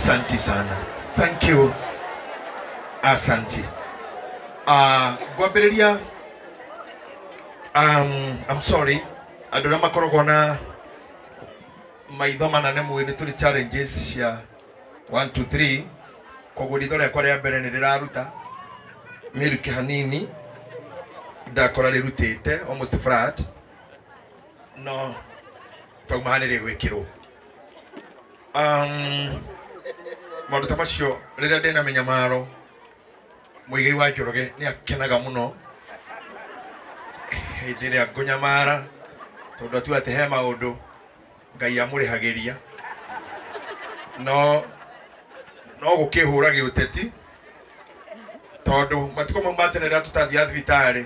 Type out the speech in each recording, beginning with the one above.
Asanti sana, thank you, asanti. Ngwambĩrĩria, I'm sorry, andũ arĩa makoragwo na maitho manene mũĩ nĩ tũrĩ challenges cia 1 2 3, koguo ritho rĩakwa rĩa mbere nĩ rĩraruta mĩrukĩ hanini, ndakora rĩrutĩte almost flat, no twauma haha nĩ rĩgwĩkĩrwo. Maũndũ ta macio rĩrĩa ndĩna mĩnyamaro, Mũigai wa Njoroge nĩ akenaga mũno hĩndĩ ĩrĩa ngũnyamara, tondũ atua atĩ he maũndũ Ngai amũrĩhagĩria, no no gũkĩhũra gĩũteti, tondũ matukũ mau ma tene rĩrĩa tũtathiaga thibitarĩ,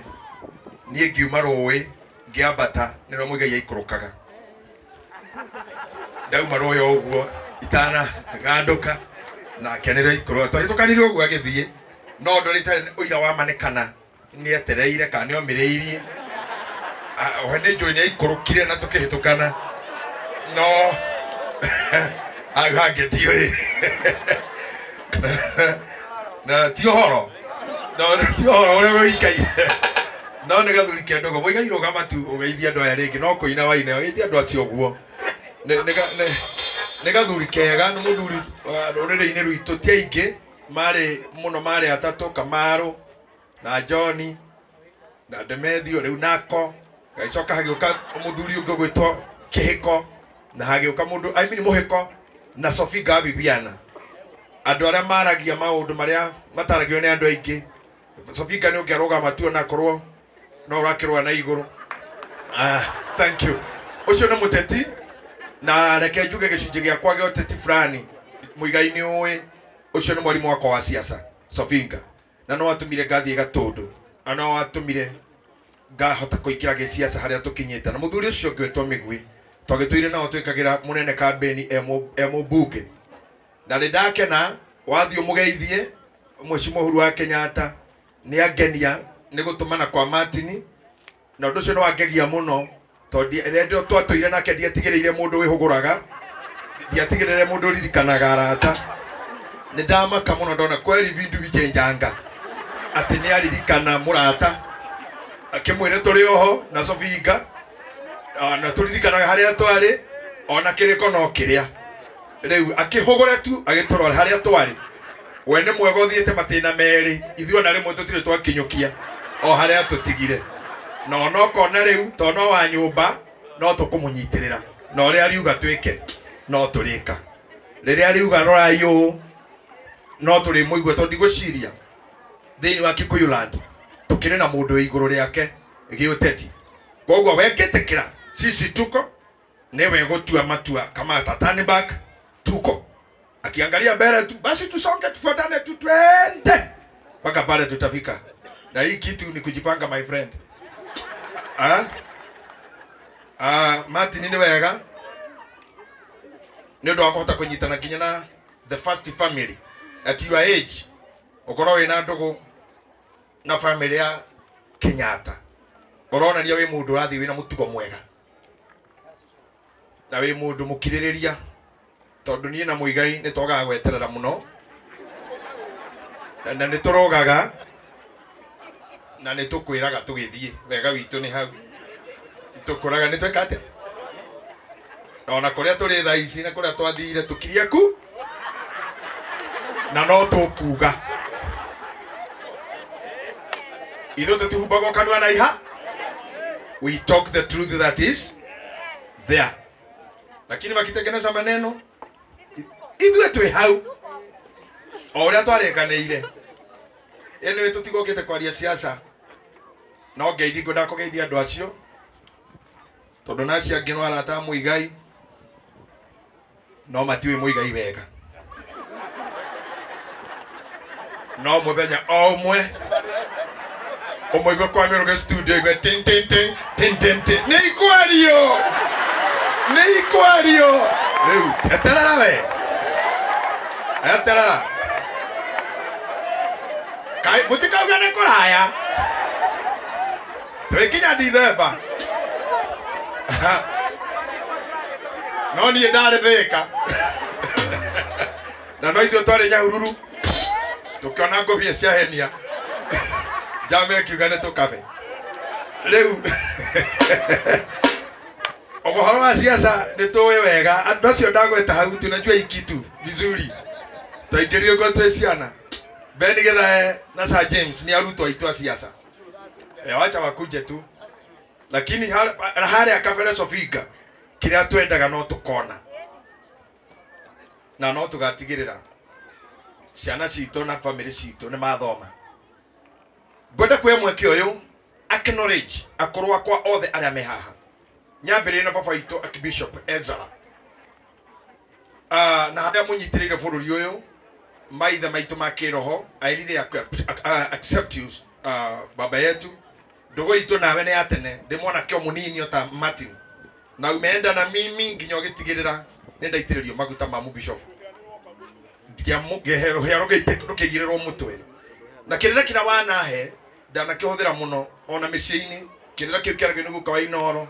niĩ ngiuma rũĩ ngĩambata nĩrĩo Mũigai aikũrũkaga. Ndauma rũĩ o ũguo itanagandũka nake nĩrĩo aikũrũka, twahĩtũkanire ũguo agĩthiĩ, no ũndũ ũrĩa itarĩ ũira wa ma nĩ kana nĩ etereire kana nĩ omĩrĩirie. We nĩ njũĩ nĩ aikũrũkire na tũkĩhĩtũkana, no hau hangĩ ndiũĩ. Na ti ũhoro, no ti ũhoro ũrĩa ũikaire, no nĩ gathuri ke ndũgũ. Mũigai rũgama tu ũgeithie andũ aya rĩngĩ, no kũina waina ũgeithie andũ acio ũguo. Nĩ gathuri kega, nĩ mũthuri wa rũrĩrĩ-inĩ rwitũ, ti aingĩ marĩ mũno, marĩ atatũ, Kamaru na John na Demethio rĩu nako gagĩcoka hagĩũka mũthuri ũngĩ ũgwĩtwo Kĩhĩko, na hagĩũka mũndũ, I mean Mũhĩko na Sophie Gabibiana, andũ arĩa maragia maũndũ marĩa mataragio nĩ andũ aingĩ. Sophie nĩ ũngĩarũgama tu onakorwo no ũrakĩrũa na igũrũ. Thank you. Ũcio nĩ mũteti, na reke njuge gĩcunjĩ gĩakwa gĩa ũteti fulani Mũigai nĩ ũĩ, ũcio nĩ mwarimũ wakwa wa siasa Sofinga, na no atũmire ngathiĩ Gatũndũ, na no atũmire ngahota kũingĩra gĩsiasa harĩa tũkinyĩte. Na mũthuri ũcio ũngĩ wĩtwo Mĩgui twagĩtũire nao twĩkagĩra mũnene kambeni e mũmbunge, na nĩ ndakena wathiĩ ũmũgeithie Mheshimiwa Uhuru wa Kenyatta, nĩ angenia nĩ gũtũmana kwa Martin, na ũndũ ũcio nĩ wangegia mũno, tondũ rĩrĩa twatũire nake ndiatigĩrĩire mũndũ wĩhũgũraga, ndiatigĩrĩire mũndũ ũririkanaga arata. Nĩ ndamaka mũno ndona kweli vindu vichenjanga, atĩ nĩ aririkana mũrata akĩmwĩre tũrĩ oho na Sofinga, na tũririkanaga harĩa twarĩ ona kĩrĩko no kĩrĩa rĩu akĩhũgũra tu agĩtũrora harĩa twarĩ. We nĩ mwega ũthiĩte matĩna merĩ, ithuĩ ona rĩmwe tũtirĩ twakinyũkia o harĩa tũtigire, na ona ũkona rĩu to no wa nyũmba no tũkũmũnyitĩrĩra, na ũrĩa ariuga twĩke no tũrĩka, rĩrĩa ariuga rorai ũũ no tũrĩmũigua, tondũ ndigwĩciria thĩinĩ wa Kikuyu land tũkĩrĩ na mũndũ wĩ igũrũ rĩake gĩũteti. Koguo wekĩtĩkĩra sisi tuko nĩwe gũtua matua kama ata turn back tuko akiangalia mbele tu, basi tusonge tufuatane tu twende mpaka pale tutafika. Na hii kitu ni kujipanga my friend. Ah? Ah, Martin nĩ wega nĩ ũndũ wa kũhota kũnyitana nginya na the first family at your age, ũkorwo wĩna ndũgũ na family ya Kenyatta, ũronania wĩ mũndũ ũrathiĩ wĩna mũtugo mwega na wĩ mũndũ mũkirĩrĩria, tondũ niĩ na Mũigai nĩ twagaga gweterera mũno na nĩ tũrogaga na nĩ tũkwĩraga tũgĩthiĩ wega witũ nĩ hau tũkũraga nĩ tweka atĩa, ona kũrĩa tũrĩ thaa ici na kũrĩa twathire tũkirie ku na no tũkuga ithuĩ tũtihumbagwo kanua na iha, we talk the truth that is there, lakini makitengeneza maneno ithuĩ twĩ hau o ũrĩa twarĩkanĩire. Anyway, tũtigũkĩte kwaria siasa, no ngeithi ngwendaga kũgeithia andũ acio, tondũ na acio angĩ no arata a Mũigai no matiũĩ Mũigai wega, no mũthenya o ũmwe ũmũigue kwa Mĩrũge studio igue tin tin tin tin tin tin, nĩ ikwario nĩ ikwario rĩu eterera we eterera, kaĩ mũtikauge nĩ kũraya, twĩ nginya Dithemba, no niĩ ndarĩ Thĩka. Na no ithuĩ twarĩ Nyahururu tũkĩona ngũbia ciahenia njama ĩkiuga nĩ tũkabe. Rĩu ũhoro wa siasa nĩ tũĩ wega, andũ acio ndagweta hau tunajua hii kitu vizuri, twaingĩrire ũguo twĩ ciana. Ben Githae na Sir James nĩ arutwo aitũ a siasa. E, wacha wakuje tu, lakini harĩa kabere Sofinga kĩrĩa twendaga no tũkona na no tũgatigĩrĩra ciana citũ na famĩlĩ citũ nĩ mathoma. Ngwenda kuoya mweke ũyũ acknowledge akũrũ akwa othe arĩa me haha, nyambĩrĩrie na baba witũ Archbishop Ezra, na harĩa mũnyitĩrĩire bũrũri ũyũ, maithe maitũ ma kĩroho. I really accept you, baba yetu. Ndũgũ itũ nawe nĩ ya tene, ndĩ mwanake o mũnini o ta Martin, na umeenda na mimi nginya ũgĩtigĩrĩra nĩ ndaitĩrĩrio maguta ma mũbishop, rũhĩa rũkĩigĩrĩrwo mũtwe, na kĩrĩra kĩrĩa wanahe ndanakĩhũthĩra mũno ona mĩciĩ-inĩ. Kĩrĩra kĩu kĩaragio nĩ guka wa Inoro.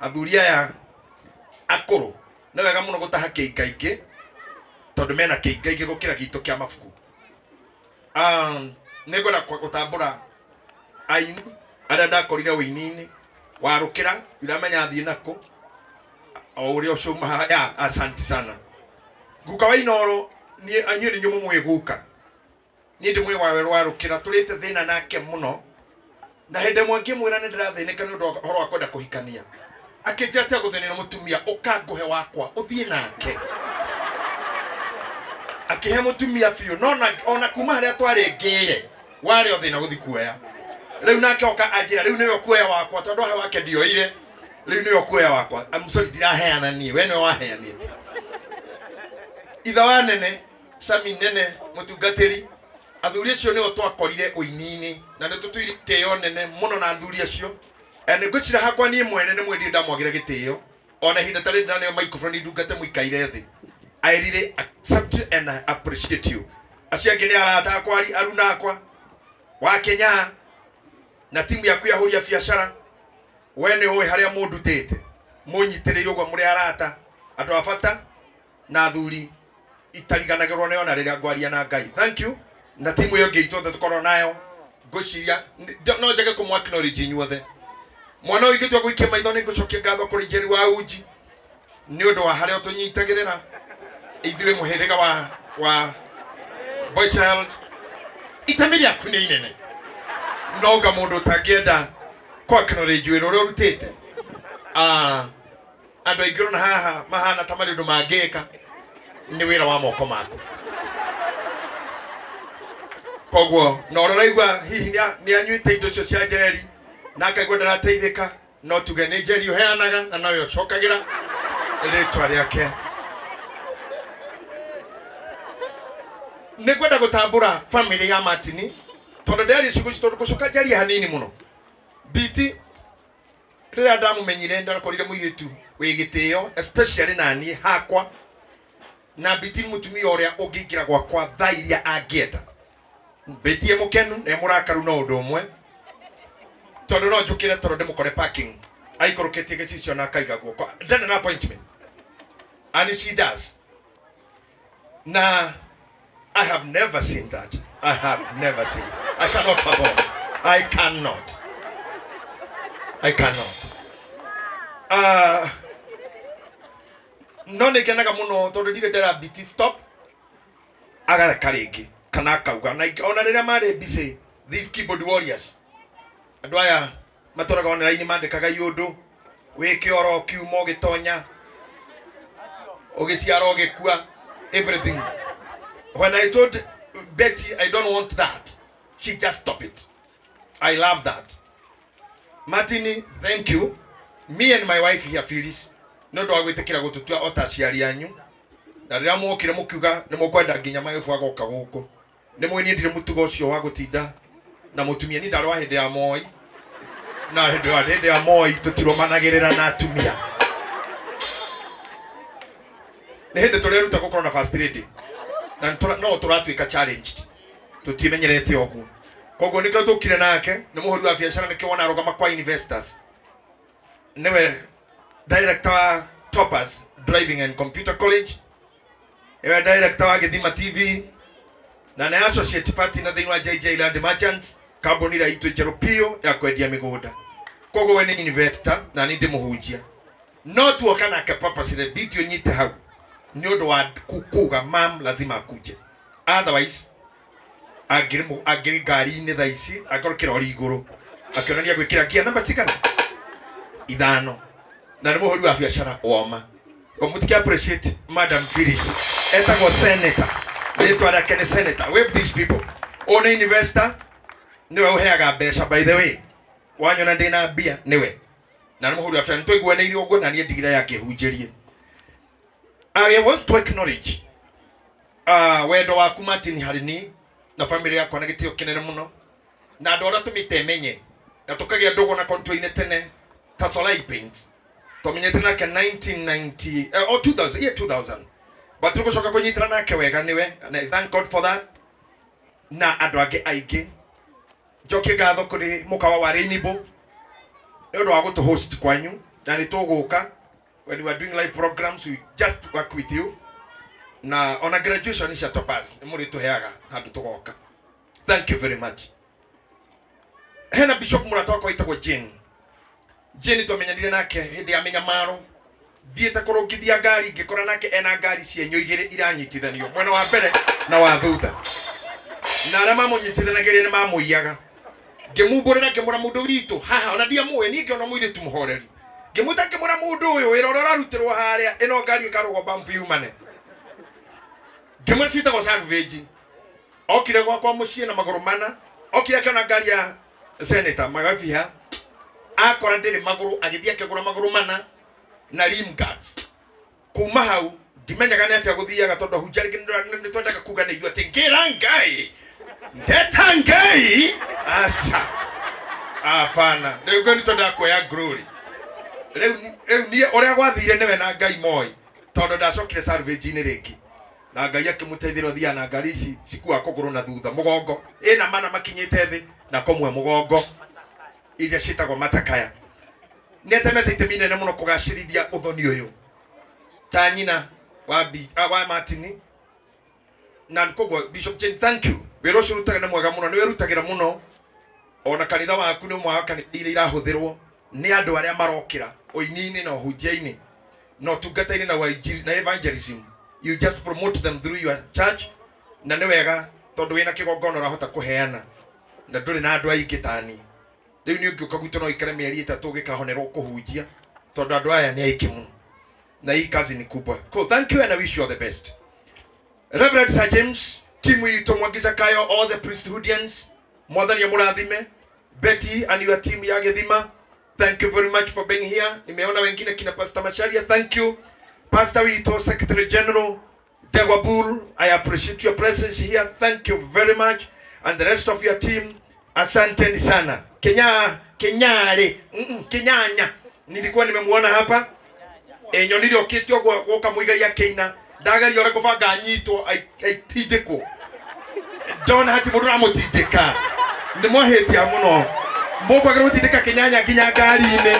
Athuri aya akũrũ nĩ wega mũno gũtaha kĩingaingĩ, tondũ mena kĩingaingĩ gũkĩra gitũ kĩa mabuku. Nĩ ngwenda gũtambũra aini arĩa ndakorire ũini-inĩ warũkĩra iramenya thiĩ nakũ o ũrĩa ũcio uma ya. Asanti sana, guka wa Inoro. Niĩ anyuĩ nĩ nyũmũ mwĩ guka, niĩ ndĩ mwĩ wawe rwarũkĩra, tũrĩte thĩna nake mũno, na hĩndĩ ĩmwe ngĩmwĩra nĩ ndĩrathĩnĩka nĩ ũndũ wa ũhoro wa kwenda kũhikania, akĩnjĩra atia gũthĩnĩra mũtumia, ũkangũhe wakwa ũthiĩ nake. Akĩhe mũtumia biũ, no ona kuma harĩa twarĩ ngĩre warĩ o thĩna gũthi kuoya. Rĩu nake oka anjĩra rĩu nĩwe ũkuoya wakwa, tondũ ahe wake ndioire, rĩu nĩwe ũkuoya wakwa. I'm sorry, ndiraheana niĩ, we nĩwe waheanire. Ithe wa nene Sami nene mũtungatĩri, athuri acio nĩo twakorire ũini-inĩ na nĩ tũtũire itĩo nene mũno na athuri acio. Nĩ ngwĩcira hakwa niĩ mwene nĩ mwendire ndamwagĩra gĩtĩo ona ihinda tarĩ ndĩraneo microphone ndungate mũikaire thĩ. I really accept and I appreciate you. Acio angĩ nĩ arata akwa, aruna akwa wa Kenya na timu yaku ya hũria biacara. We nĩ ũĩ harĩa mũndutĩte, mũnyitĩrĩire ũguo, mũrĩ arata andũ a bata na athuri itariganagĩrwo nĩ ona rĩrĩa ngwaria na Ngai. Thank you. Na timu ĩyo ĩngĩ itũ othe tũkorwo nayo, ngwĩciria no njage kũmũ acknowledge inyuothe. Mwana ũyũ ingĩtua gũikia maitho, nĩ ngũcokia ngatho kũrĩ Njeri wa Uji nĩ ũndũ wa harĩa ũtũnyitagĩrĩra ithuĩ mũhĩrĩga wa boy child. Itemi rĩaku nĩ inene, no nga mũndũ ũtangĩenda kũ acknowledge wĩra ũrĩa ũrutĩte. Andũ aingĩ ũrona haha mahana ta marĩ ũndũ mangĩka, nĩ wĩra wa moko maku. Koguo na ũrĩa ũraigua hihi nĩ anyuĩte indo icio cia njeri na akaigua ndarateithĩka, no tuge nĩ njeri ũheanaga na nowe ũcokagĩra rĩtwa rĩake. Nĩ ngwenda gũtambũra family ya Martini, tondũ ndĩraria ciugo ici tondũ ngũcoka njarie hanini mũno. Biti rĩrĩa ndamũmenyire, ndakorire mũirĩtu wĩ gĩtĩo, especially naniĩ hakwa. Na Biti nĩ mũtumia ũrĩa ũngĩingĩra gwakwa thaa iria angĩenda. Biti e mũkenu na e mũrakaru no ũndũ ũmwe, tondũ no njũkĩre tondũ ndĩmũkore parking aikũrũkĩtie gĩcicio na akaiga guoko, ndarĩ na appointment, and she does. Na I have never seen that. I have never seen. I cannot perform. I cannot. I cannot. No nĩ ngenaga mũno tondũ ndirĩ ndera Biti stop, agareka rĩngĩ kana akauga. Na ona rĩrĩa marĩ busy, these keyboard warriors, andũ aya matũraga online mandĩkaga iũndũ wĩ kĩoro, ũkiuma, ũgĩtonya, ũgĩciara, ũgĩkua, everything. When I told Betty I don't want that, she just stop it. I love that. Martini, thank you. Me and my wife here, Phyllis, nĩ ũndũ wa gwĩtĩkĩra gũtũtua o ta aciari anyu. Na rĩrĩa mwokire mũkiuga nĩ mũkwenda nginya maĩbu agoka gũkũ, nĩ mwĩ niĩ ndirĩ mũtugo ũcio wa gũtinda na mũtumia. Niĩ ndarĩ wa hĩndĩ ya Moi, na hĩndĩ ya Moi tũtirũmanagĩrĩra na atumia. Nĩ hĩndĩ tũreruta gũkorwo na first lady na no tũratuĩka challenged, tũtimenyerete ũguo. Koguo nĩkĩo tũkire nake nĩ mũhũri wa biacara, nĩkĩo wona arũgama kwa investors, nĩwe director wa Toppers Driving and Computer College. Nĩwe director wa Gĩthima TV na nĩ associate partner thĩinĩ wa JJ Land Merchants, kambuni ĩrĩa itũ njerũ biũ ya kwendia mĩgũnda. Koguo we nĩ investor na niĩ ndĩmũhunjia. No tuoka nake purposely biti ũnyite hau nĩ ũndũ wa kuga mam lazima akuje. Otherwise angĩrĩ angĩrĩ ngari-inĩ thaa ici angorwo kĩrori igũrũ akĩonania gwĩkĩra ngia namba cigana ithano na nĩ mũhũri wa biacara woma. Mũtike appreciate Madam Phyllis, etagwo senator, rĩtwa rĩake nĩ senator. Wave these people. Ũyũ nĩ investor, nĩwe ũheaga mbeca. By the way, wanyona ndĩna mbia nĩwe, na nĩ mũhũri wa biacara. Nĩtwaiguanĩire ũguo na niĩ ndigire yakĩhunjĩrie. I want to acknowledge wendo waku Martin harĩ niĩ na family yakwa na gĩtĩo kĩnene mũno, na andũ arĩa tũmĩte menye na tũkagĩa ndũgũ na kontũ-inĩ tene ta Solai Paints twamenyete nake 1990 or 2000, year 2000, but tũgũcoka kũnyitana nake wega nĩwe, and I thank God for that. Na andũ angĩ aingĩ, njokie ngatho kũrĩ mũkawa wa Rainbow nĩ ũndũ wa gũtũ host kwanyu, na nĩ tũgũka when we are doing live programs, we just work with you, na ona graduation cia Topaz nĩ mũrĩtũheaga handũ tũgoka. Thank you very much. Hena bishop mũrata wakwa wĩtagwo Jane. Jane twamenyanire nake hĩndĩ ya mĩnyamaro, thiĩte kũrũngithia ngari, ngĩkora nake ena ngari cienyũ igĩrĩ iranyitithanio mwena wa mbere na wa thutha, na arĩa mamũnyitithanagĩria nĩ mamũiyaga. Ngĩmumbũrĩra, ngĩmũra mũndũ witũ haha, ona ndiamũĩ niĩ, ngĩona mũirĩtu mũhoreri, ngĩmwĩta, ngĩmũra mũndũ ũyũ wĩra ũrĩa ũrarutĩrwo harĩa, ĩno ngari ĩkarũgwo bump yumane. Ngĩmwĩra ciĩtagwo salvage. Okire gwakwa mũciĩ na magũrũ mana, okire akĩona ngari ya senator Magabia, akora ndĩrĩ magũrũ, agĩthiĩ akĩgũra magũrũ mana na rim guards. Kuma hau ndimenyaga nĩ atĩa gũthiaga, tondũ hunja rĩngĩ nĩ twendaga kuga nĩ ithuĩ atĩ ngĩra Ngai ndeta Ngai aca abana. Rĩu nĩ twendaga kuoya glory. Rĩu niĩ ũrĩa gwathire nĩwe na Ngai moĩ, tondũ ndacokire salvage-inĩ rĩngĩ na Ngai akĩmũteithĩra ũthiaga na ngari ici cikuaga kũgũrũ na thutha mũgongo ĩna mana makinyĩte thĩ na kũmwe mũgongo, iria ciĩtagwo matakaya. Nĩ atemete itemi inene mũno kũgacĩrithia ũthoni ũyũ ta nyina wa, wa Martin, na koguo Bishop Jane, thank you. Wĩra ũcio ũrutaga nĩ mwega mũno, nĩ wĩrutagĩra mũno. Ona kanitha waku nĩ ũmwe wa kanitha iria irahũthĩrwo nĩ andũ arĩa marokĩra ũini-inĩ na ũhunjia-inĩ na ũtungata-inĩ na wainjiri na evangelism. You just promote them through your church, na nĩ wega tondũ wĩna kĩgongona ũrahota kũheana na ndũrĩ na andũ aingĩ tani. Rĩu nĩ ũngĩũka gwitũ no ũikare mĩeri 3 ũgĩkahonerwo kũhunjia, tondũ andũ aya nĩ aingĩ mũno na hii kazi ni kubwa. Cool. Thank you and I wish you all the best. Reverend Sir James, timu itũ Mwangi Zakayo, all the priesthoodians, Mwathani amũrathime. Betty and your team ya Gĩthima, thank you very much for being here. Nimeona wengine kina Pastor Macharia, thank you. Pastor witũ Secretary General Degwa Bull, I appreciate your presence here. Thank you very much. And the rest of your team, asanteni sana. Kenya, Kenyare, Kenyanya. Nilikuwa nimemuona hapa. E, nyonire okĩte ũguo gũka mũigai akĩina, ndagaria ũrĩa ngũbanga anyitwo aitindĩkwo, ndona hati mũndũ ũramũtindĩka. Nĩ mwahĩtia mũno, mũkwagĩrĩrwo gũtindĩka kĩnyanya nginya ngari-inĩ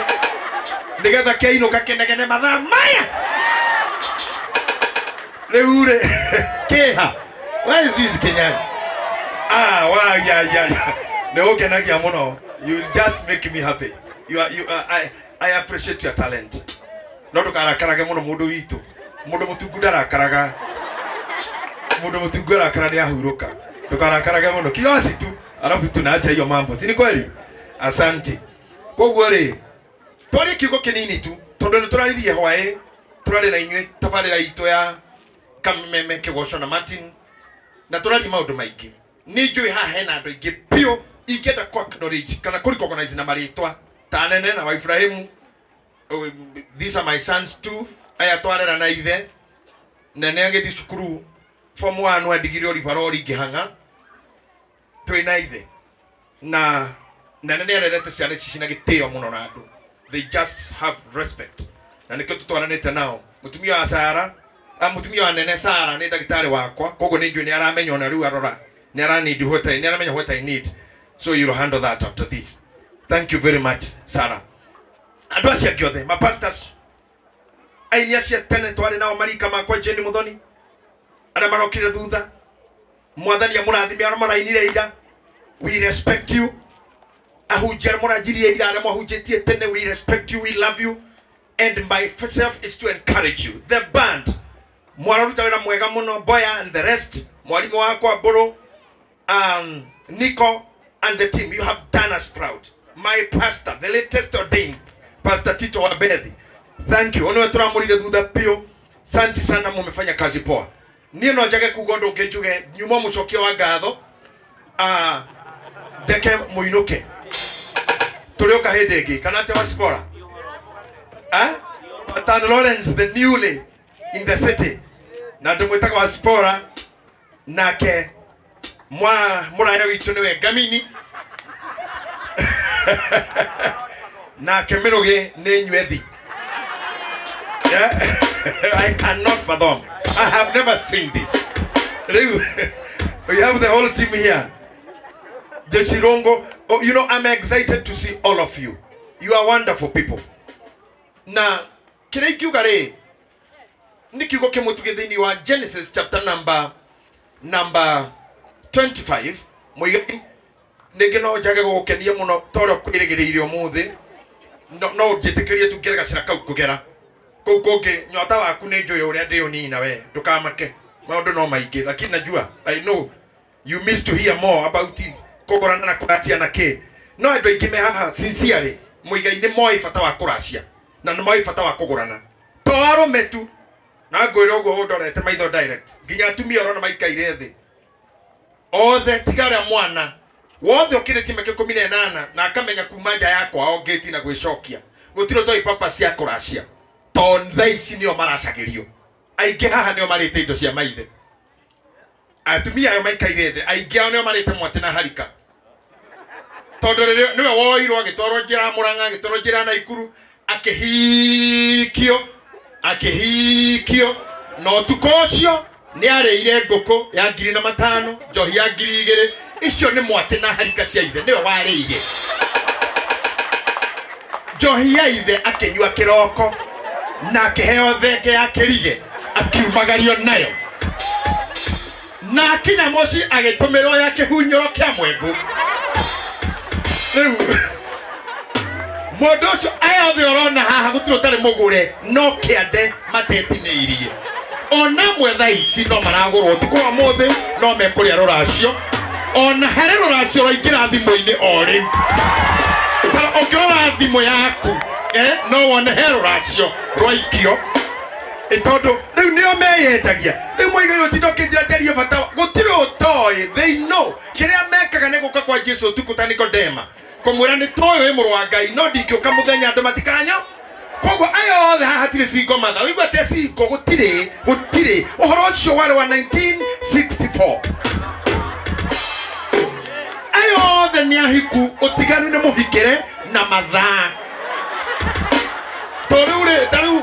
nĩgetha kĩinũka kĩnegene mathaa maya. Rĩu rĩ kĩha, where is this kĩnyanya? Ah, wow, yeah. Nĩ ũngenagia mũno. You just make me happy. You are, I appreciate your talent. No ndũkarakarage mũno mũndũ witũ. Mũndũ mũtungu ndarakaraga. Mũndũ mũtungu arakara nĩ ahurũka. Ndũkarakarage mũno kiasi tu, alafu tunaacha hiyo mambo, si ni kweli? Asante. Koguo rĩ, twarie kiugo kĩnini tu tondũ nĩ tũraririe hwaĩ, tũrarĩ na inyuĩ tabarĩra itũ ya Kameme Kĩgoco na Martin, na tũraria maũndũ maingĩ. Nĩ njũĩ haha hena andũ aingĩ biũ ingĩenda ku acknowledge kana kũ recognize na marĩtwa ta nene na wa Ibrahimu. Oh, these are my sons too, aya twarera na ithe. Nene agĩthiĩ cukuru form 1 andigire oribarori ngĩhang'a twĩ na ithe, na nene nĩ arerete ciana ici cina gĩtĩo mũno na andũ, they just have respect, na nĩkĩo tũtwaranĩte nao. Mũtumia wa Sara, mũtumia wa nene Sara nĩ ndagĩtarĩ wakwa, koguo nĩ njũĩ nĩ aramenya ona rĩu arora nĩ ara need what I, nĩ aramenya what I need, so you'll handle that after this. Thank you very much, Sara. Andũ acio angĩ othe, mapastors, aini acio tene twarĩ nao, marika makwa, Jane Muthoni. Arĩa marokire thutha, Mwathani amũrathime arĩa marainire ira. We respect you. Ahunjia arĩa mũranjirie ira, arĩa mwahunjĩtie tene, we respect you, we love you. And myself is to encourage you. The band, mwararuta wĩra mwega mũno, Boya and the rest, mwarimũ wakwa Mbũrũ, Nico and the team, you have done us proud. My pastor, the latest ordained, Pastor Tito Wabethi, thank you. Onwe tũramũrire thutha biũ. Santi sana, mumefanya kazi poa. Niĩ no njage kuga ũndũ ũngĩ njuge nyuma mũcokia wa ngatho, ndeke mũinũke tũrĩũka hĩndĩ ĩngĩ kana atĩ Wasipora, eh? Tan Lawrence, the newly in the city, na ndĩmwĩtaga Wasipora, nake mwa mũraya witũ nĩwe Ngamini, nake Mĩrũgĩ nĩ Nywethi. Yeah? I cannot fathom. I have never seen this. Rĩu, we have the whole team here. Jeshirongo, oh, you know, I'm excited to see all of you. You are wonderful people. Na kĩrĩa ingiuga rĩ, nĩ kiugo kĩmwe tuge thĩinĩ wa Genesis chapter number 25. Mũigai, rĩngĩ no njage gũgũkenia mũno ta ũrĩa ũkwĩrĩgĩrĩire ũmũthĩ, no ũnjĩtĩkĩrie tu ngere gacĩra kau kũgera kũu kũngĩ. Nyota waku nĩ njũĩ ũrĩa ndĩũnina, we ndũkamake, maũndũ no maingĩ, lakini najua, I know you miss to hear more about it, kũgũrana na kũracia na kĩ. No andũ aingĩ me haha sincerely, Mũigai, nĩ moĩ bata wa kũracia na nĩ moĩ bata wa kũgũrana, to arũme tu. Na ngwĩra ũguo ũndorete maitho direct, nginya atumia ũrona maikaire thĩ othe, tiga ũrĩa mwana wothe ũkĩrĩtie mĩaka 18 na akamenya kuma nja ya kwao ngĩti na gwĩcokia, gũtirĩ ũtoĩ papa cia kũracia, to thaa ici nĩo maracagĩrio. Aingĩ haha nĩo marĩte indo cia maithe. Atumia ayo maikaire thĩ, aingĩ ao nĩo marĩte mwatĩ na harika, tondũ rĩrĩa nĩwe woirwo agĩtwarwo njĩra ya Mũrang'a, agĩtwarwo njĩra ya Naikuru, akĩhikio, akĩhikio, na ũtukũ ũcio nĩ arĩire ngũkũ ya 5,000, njohi ya 2,000. Icio nĩ mwatĩ na harika cia ithe. Nĩwe warĩire njohi ya ithe, akĩnyua kĩroko na akĩheo thenge ya kĩrige, akiumagario nayo, na akinya mũciĩ agĩtũmĩrwo ya kĩhunyũro kĩa mwengũ. Rĩu mũndũ ũcio, aya othe ũrona haha, gũtirĩ ũtarĩ mũgũre, no kĩande matetinĩirie. Ona amwe thaa ici no maragũrwo ũtukũ wa mũthĩ, no mekũrĩa rũracio. Ona harĩ rũracio rwaingĩra thimũ-inĩ o rĩu. Ta ũngĩrora thimũ yaku, no wone he rũracio rwaikio. Tondũ rĩu nĩo meyendagia. Rĩu moiga ũyũ ũtinda ũkĩnjĩra njarie bata gũtirĩ ũtoĩ. They know kĩrĩa mekaga nĩ gũka kwa Jesu ũtukũ ta Nikodema, kũmwĩra nĩ tũĩ wĩ mũrũ wa Ngai, no ndingĩũka mũthenya andũ matikanyo. Koguo aya othe haha hatirĩ single mother. Ũigua atĩa single? Gũtirĩ, gũtirĩ. Ũhoro ũcio warĩ wa 1964. Aya othe nĩ ahiku, ũtiganu nĩ mũhikĩre na mathaa. To rĩu rĩ, ta rĩu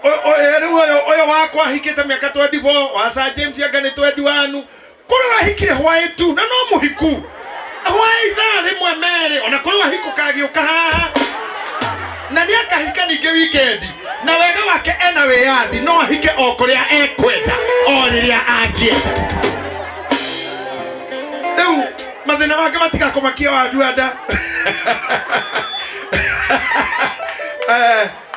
rĩu ũyũ wakwa ahikĩte mĩaka 24, wa Sir James anga nĩ 21. Kũrĩ ũrahikire hwaĩ tu na no mũhiku hwaĩ ithaa rĩmwe merĩ, ona kũrĩ wahikũka agĩũka haha na nĩ akahika ningĩ weekend, na wega wake ena wĩyathi, no ahike o kũrĩa ekwenda o rĩrĩa angĩenda. Rĩu mathĩna make matigakũmakia wa nduanda.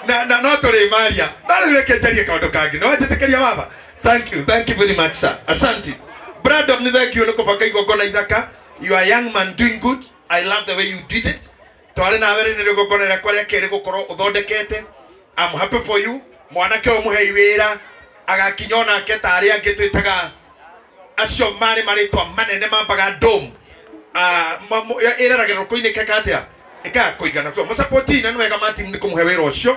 Na no tũrĩ maria, no rĩu reke njarie kaũndũ kangĩ. No njĩtĩkĩria baba? Thank you, thank you very much, sir. Asante. Brandon, thank you nĩ kũbanga igongona ithaka. You are a young man doing good. I love the way you did it. Twarĩ nawe rĩ, nĩ igongona rĩakwa rĩa kerĩ gũkorwo ũthondekete. I'm happy for you. Mwanake ũyũ mũhei wĩra, agakinya onake ta arĩa angĩ twĩtaga acio marĩ marĩtwa manene mambaga dome. Ĩreragĩrwo kũinĩ keka atĩa ĩkaga kũigana so mũsapoti na nĩ wega Martin nĩ kũmũhe wĩra ũcio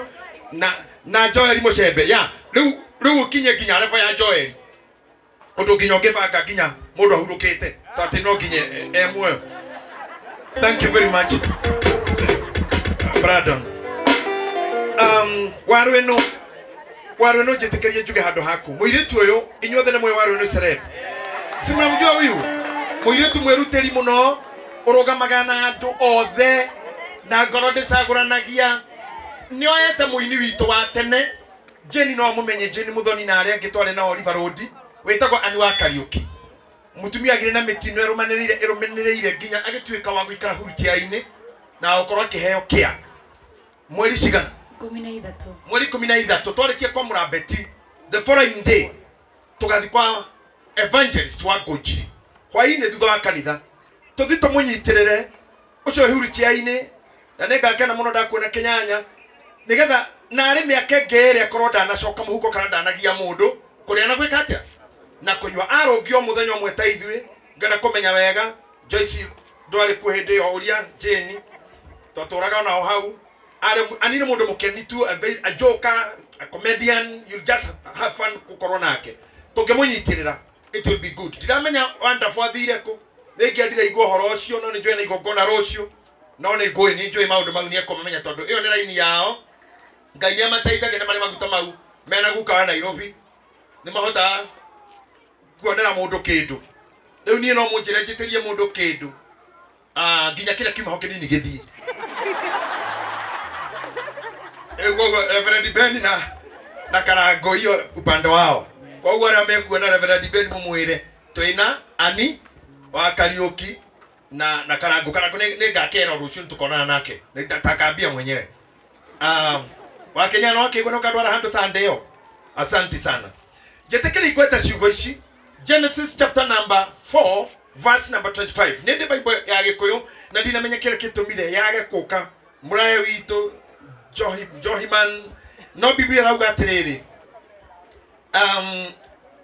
na Joel Mũcembe ya rĩu ũkinye nginya level ya Joel, ũndũ nginya ũngĩbanga nginya mũndũ ahurũkĩte to atĩ no nginya e muoyo. Thank you very much, Brandon. Waru ĩno, waru ĩno, njĩtĩkĩrie njuge handũ haku. Mũirĩtu ũyũ, inyuothe nĩ mũĩ waru ĩno celeb, si mnamjua huyu mũirĩtu mwĩrutĩri mũno, ũrũgamaga na andũ othe na ngoro ndĩcagũranagia. Nĩoete mũini witũ wa tene Jane, no mũmenye Jane Muthoni na arĩa angĩ twarĩ nao River Road. Wĩtagwo Ani wa Kariũki. Mũtumia agĩrĩ na mĩtino ĩrũmanĩrĩire nginya agĩtuĩka wa gũikara wheelchair-inĩ na gũkorwo akĩheo kĩa mweri cigana? 13. Mweri 13 twarĩkia kwa Mũrambeti the following day tũgathiĩ kwa evangelist wa Ngũnjiri hwaĩ-inĩ thutha wa kanitha tũthiĩ tũmũnyitĩrĩre ũcio wheelchair-inĩ na nĩngakena mũno ndakuona Kĩnyanya nĩgetha narĩ mĩaka ĩngĩ ĩrĩ akorwo ndanacoka mũhuko kana ndanagia mũndũ kũrĩa na gwĩka atĩa na kũnyua. Arũngio mũthenya ũmwe ta ithuĩ ngenda kũmenya wega Joyce ndwarĩ kuo hĩndĩ ĩyo ũria Jane twatũraga nao hau. Ani nĩ mũndũ mũkeni tu, a joker, a comedian, you just have fun gũkorwo nake. Tũngĩmũnyitĩrĩra it will be good. Ndiramenya Wonderful athire kũ, nĩngĩendire igua ũhoro ũcio, no nĩnjũĩ na igongona rũciũ, no nĩ ngũĩ nĩnjũĩ maũndũ mau nĩekũmamenya tondũ ĩyo nĩ raini yao. Ngai nĩamateithagia nĩ marĩ maguta mau mena guka wa Nairobi, nĩmahotaga kuonera mũndũ kĩndũ. Rĩu niĩ no mũnjĩre njĩtĩrie mũndũ kĩndũ nginya kĩrĩa kiuma ho kĩnini gĩthiĩ. Rĩu koguo Reverend Ben na Karango hiyo upande wao. Koguo arĩa mekuona Reverend Ben mũmwĩre twĩna Ani wa Kariũki na Karango. Karango nĩ ngakera rũciũ nĩtũkonana nake. Nitakambia mwenyewe. Wa Kenya no akĩigua no kandwara handũ Sunday ĩyo. Asante sana. Njĩtĩkĩre igweta ciugo ici. Genesis chapter number 4 verse number 25. Nĩ ndĩ Bible ya Gĩkũyũ na ndinamenya kĩrĩa kĩtũmire yage kũka mũraya witũ Johiman, no Biblia ĩrauga atĩrĩrĩ,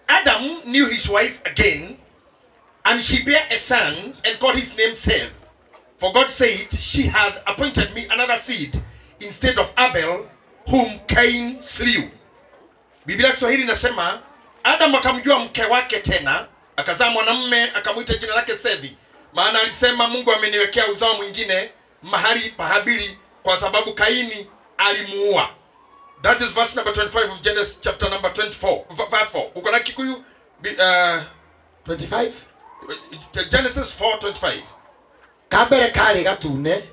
Adam knew his wife again, and she bare a son and called his name Seth. For God said, she hath appointed me another seed instead of Abel, whom Cain slew. Biblia ya Kiswahili inasema Adam akamjua mke wake tena, akazaa mwanamume akamwita jina lake Sethi, maana alisema Mungu ameniwekea uzao mwingine mahali pa Habili, kwa sababu Kaini alimuua. That is verse number 25 of Genesis chapter number 24, verse 4. Uko na Kikuyu 25? Genesis 4:25. Kabere kari gatune.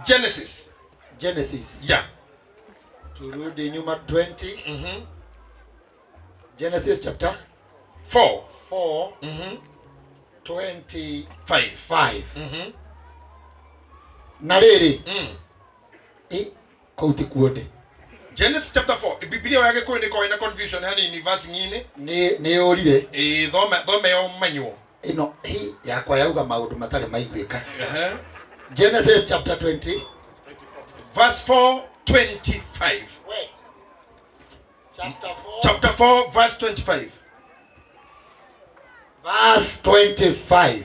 Genesis. Genesis. Yeah. Turudi nyuma 20. Genesis chapter 4. 4. 25. Na rĩrĩ. Kũu ti kuo ndĩ. Genesis chapter 4. Biblia ya Gĩkũyũ nĩ ĩkoragwo ĩna confusion hanini verse nyinĩ. Nĩ yũrire. Ĩĩ, thome yo manyuo. Ĩno yakwa yauga maũndũ matarĩ maiguĩka. Genesis chapter 20 verse 4:25. Chapter 4. Chapter 4 verse 25. Verse 25.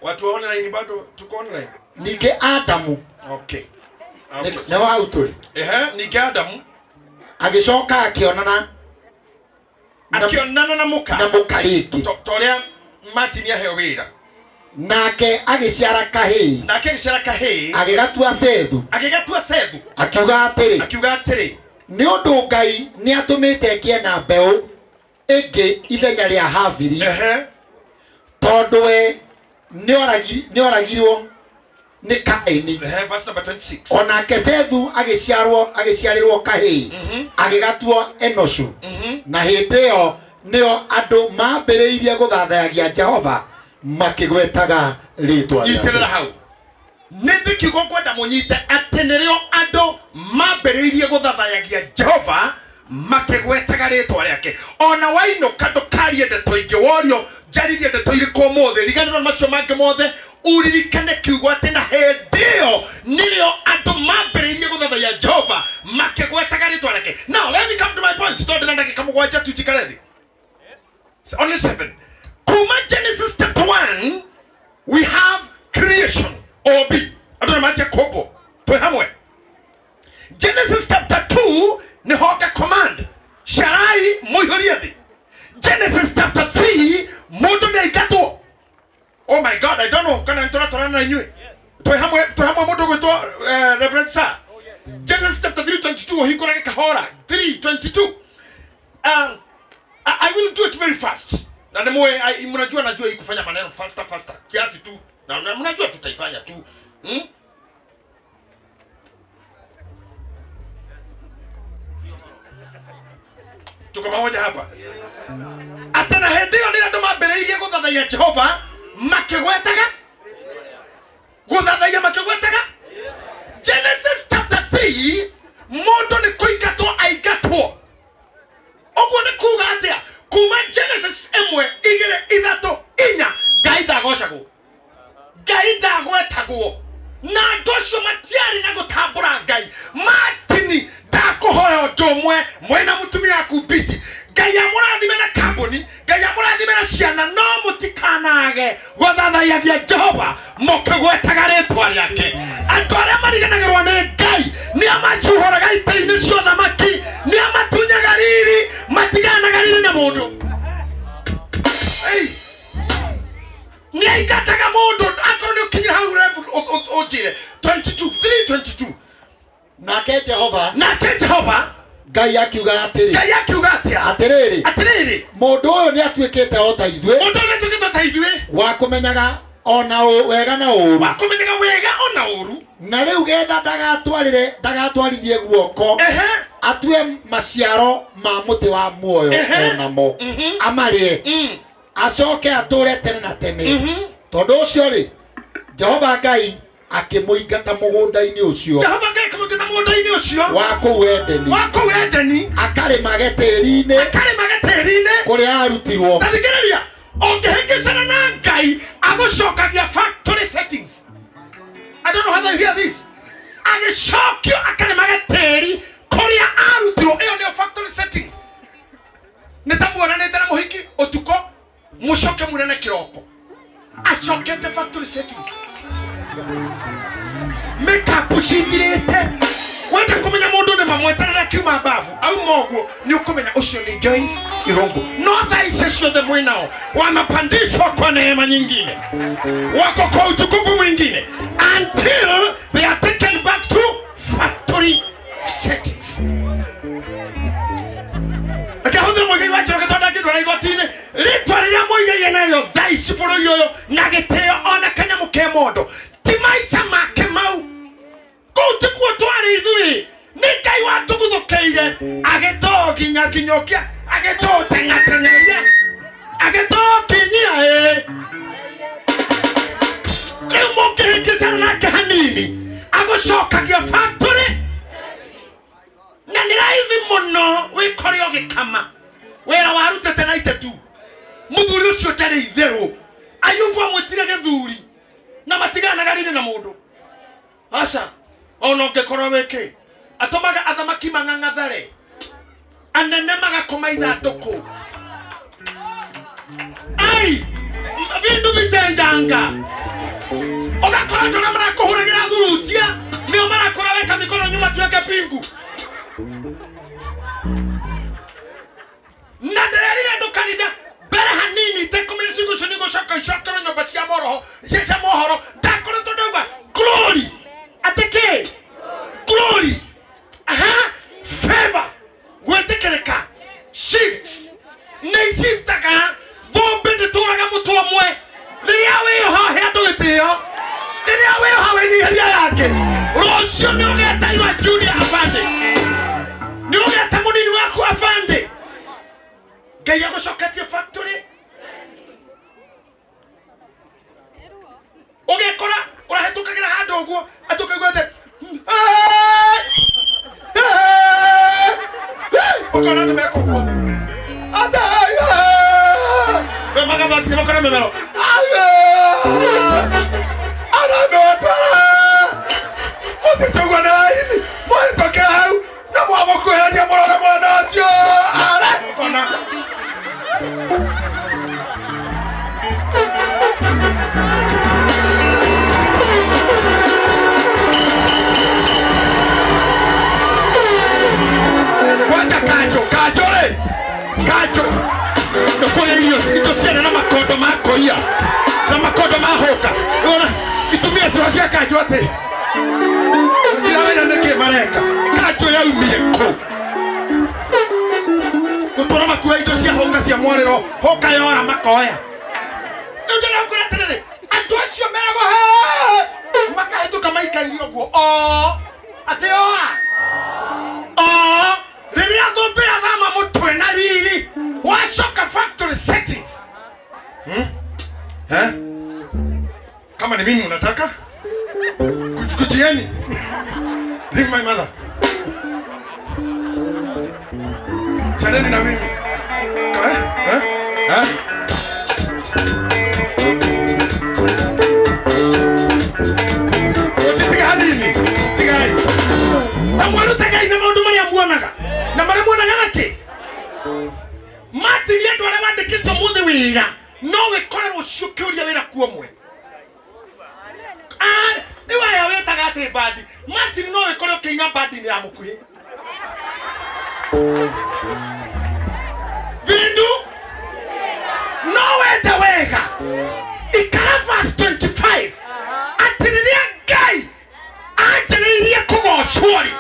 Watu wa online bado tuko online. Nike Adamu. Okay. Okay. Nĩ hau tũrĩ. Nike Adamu agĩcoka akĩonana akĩonana na mũka. Na mũka rĩngĩ. Toria Martin aheo wĩra. Nake agĩciara kahĩĩ. Nake agĩciara kahĩĩ. Agĩgatua Sethu. Agĩgatua Sethu. Akiuga atĩrĩ. Akiuga atĩrĩ. Nĩ ũndũ Ngai nĩatũmĩte ngĩe na mbeũ ĩngĩ ithenya rĩa Habili. Tondũ we nĩoragirwo nĩ Kaini. Verse number 26. Onake Sethu agĩciarĩrwo kahĩĩ. Agĩgatua Enoshu. Na hĩndĩ ĩyo nĩo andũ mambĩrĩirie gũthathayagia Jehova makĩgwetaga rĩtwa rĩake. Nyitĩrĩra hau. Nĩ kiugo ngwenda mũnyite atĩ nĩrĩo andũ mambĩrĩirie gũthathayagia Jehova makĩgwetaga rĩtwa rĩake. Ona wainũka ndũkarie ndeto ingĩ, worio njaririe ndeto irĩkũ ũmũthĩ, riganĩrwo macio mangĩ mothe, uririkane kiugo atĩ na hĩndĩ ĩyo nĩrĩo andũ mambĩrĩirie gũthathaiya Jehova makĩgwetaga rĩtwa rĩake. Now let me come to my point, tondũ ndĩna ndagĩka mũgwanja tu njikare thĩ. Only 7. Kuma Genesis chapter 1 we have creation OB. Andũ nĩmanjia kũmbwo twĩ hamwe. Genesis chapter 2 nĩ hoka command, sharai mũihũrie thĩ. Genesis chapter 3 mũndũ nĩaingatwo. Oh my God, I don't know kana nĩtũratwarana na inyuĩ. Twĩ hamwe mũndũ ũgwĩtwo Reverend Sir. Genesis chapter 3:22 ũhingũrage kahora 3:22. I will do it very fast. Na nĩ mnajua najua hii kufanya maneno faster faster kiasi tu. Na mnajua tutaifanya tu. Tuko pamoja hapa. Atana Mambĩrĩirie gũthathaiya Jehova makĩgwetaga gũthathaiya makĩgwetaga. Genesis chapter 3 mũndũ nĩ kũingatwo aingatwo. Ũguo nĩ kuga atĩa? Kuma Genesis ĩmwe igĩrĩ ithatũ inya Ngai ndagocagwo, Ngai ndagwetagwo, na andũ acio matiarĩ na gũtambũra Ngai. Martin, ndakũhoya ũndũ ũmwe mwĩna mũtumia waku Biti, Ngai amũrathime na kambuni, Ngai amũrathime na ciana, no mũtikanage gũthathaiyagia Jehova mũkĩgwetaga rĩtwa rĩake. Andũ arĩa mariganagĩrwo nĩ Ngai nĩ amacuhoraga itĩ-inĩ cia ũthamaki, nĩ amatunyaga riri, matiganaga riri na mũndũ. Ei, nĩ aingataga mũndũ akorwo nĩ ũkinyire hau level ũnjĩre 22 322. Nake Jehova Nake Jehova Ngai akiuga atĩrĩ, Ngai akiuga atĩa? Atĩrĩrĩ, Atĩrĩrĩ, mũndũ ũyũ nĩ atuĩkĩte o ta ithuĩ, mũndũ ũrĩa atuĩkĩte ta ithuĩ, wa kũmenyaga ona wega na ũũru, wa kũmenyaga wega ona ũũru, na rĩu getha ndagatwarithie guoko atue maciaro ma mũtĩ wa muoyo onamo amarĩe, acoke atũre tene na tene. Tondũ ũcio rĩ, Jehova Ngai akĩmũingata mũgũnda-inĩ ũcio, Jehova Ngai akĩmũingata mũgũnda-inĩ ũcio wa kũu Edeni, wa kũu Edeni, akarĩmage tĩri-inĩ akarĩmage tĩri-inĩ kũrĩa arutirwo. Ta thikĩrĩria, ũngĩhĩngĩcana na Ngai agũcokagia factory settings. I don't know whether you hear this. Agĩcokio akarĩmage tĩri kũrĩa arutirwo. Ĩyo nĩyo factory settings. Nĩ ta muonanĩte na mũhiki ũtukũ, mũcoke munene kĩroko, acokete factory settings, makeup cithirĩte. Wenda kũmenya mũndũ nĩ mamweterere akiuma bafu auma ũguo, nĩ ũkũmenya ũcio nĩ Joyce Irungu. No thaa ici ciothe mwĩnao wamepandishwa kwa neema nyingine, wako kwa utukufu mwingine until they are taken back to factory settings. Reke hũthĩre Mũigai wa Njoroge tondũ ndangĩndwara igoti-inĩ. Rĩtwa rĩrĩa Mũigai enarĩo thaa ici bũrũri ũyũ na gĩtĩo ona kanyamũ ke mondo ti maica make mau. Kũu tikuo twarĩ ithuĩ, nĩ Ngai watũguthũkĩire agĩtũnginyakinyũkia, agĩtũteng'ateng'eria, agĩtũkinyia. Ĩ rĩu mũngĩhĩngĩcana nake hanini agũcokagia factory, na nĩ raithi mũno wĩkore ũgĩkama wĩra warutĩte na itetu. Mũthuri ũcio ndarĩ itherũ. Ayubu amwĩtire gĩthuri na matiganaga riri na mũndũ. Aca, ona ũngĩkorwo wĩkĩ, atũmaga athamaki mang'ang'athare, anene magakoma ithandũkũ. Ai, vindu vichenjanga, ũgakora andũ arĩa marakũhũragĩra thurutia nĩo marakũra weka mikono nyuma tuweke pingu. Na ndĩrerire andũ kanitha mbere hanini itekũmenya ciugo icio nĩgũcoka icokerwo nyũmba cia mohoro, cia mohoro. Ndakoretwo ndauga glory, atĩ kĩ glory, aha, favor, gwĩtĩkĩrĩka, shift nĩ iciftaga. Thũmbĩ ndĩtũraga mũtwe ũmwe. Rĩrĩa wĩyoha he andũ gĩtĩo, rĩrĩa wĩyoha wĩnyiheria yake, rũciũ nĩ ũgeta iwa junior afande, nĩ ũgeta mũnini waku afande. Ngai agũcoketie factory, ũgekora ũrahĩtũkagĩra handũ ũguo atĩ ũkaigua atĩ ũkona andũ meka ũguo magabakinya makona mĩmero aramepara mũtĩte ũguo na raithi mũhĩtũkĩra hau na mwamũkuhĩrĩria mũrore mwana ũcio ara ũkona. Kwanja kanjũ, kanjũ rĩ, kanjũ nĩ kũrĩa irio indo ciana na makondo ma koia na makondo ma hũka. Ona itumia ciao cia kanjũ atĩ ndiramenya nĩkĩ mareka. Kanjũ yaumire kũ gũtũra makua indo cia hũka cia mwarĩro, hũka yora makoya. Rĩu ndĩrenda kwĩra atĩrĩrĩ, andũ acio meragwo makahĩtũka maikaire ũguo o atĩ oa o rĩrĩa thũmbĩ yathama mũtwe na riri wacoka factory settings. Eh? Kama ni mimi unataka? Kujieni. Leave my mother. Chaneni na mimi. Eh? Eh? Eh? Tiga hanini. Tiga. Tamweru tegai na maundu maria muonaga. Na maria muonaga naki? Matiria andu aria wandikitwo muthi wira. No wikore rucio kiuria wira kuo mwe. Ah, riu aya wetaga ati bandi. Martin no wikore ukiina bandi ni ya mukuhi. Vindu no wende wega. Ikara verse 25. Atiriria Ngai anjĩrĩirie kũgocwo rĩ,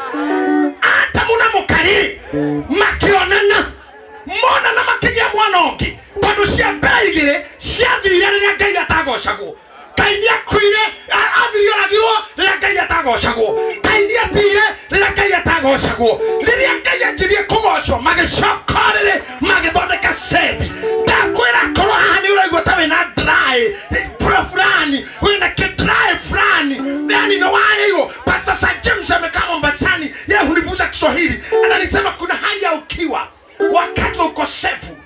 Adamu na mũkarĩ makĩonana, monana makĩgĩa mwana ũngĩ, tondũ cia mbere igĩrĩ ciathire rĩrĩa Ngai atagocagwo. Ngai nĩakuire, Abiri oragirwo rĩrĩa Ngai atagocagwo. Ngai nĩathire rĩrĩa Ngai atagocagwo. Rĩrĩa Ngai anjirie kũgocwo, magĩcoka rĩrĩ magĩthondeka Sethi. Ndakwĩra korwo haha nĩ ũraigua ta wĩna dry fulani, wĩna kidry fulani, yani nĩ warĩirwo. But sasa James amekaa Mombasani, yeye hunifunza Kiswahili, ananisema kuna hali ya ukiwa wakati wa ukosefu,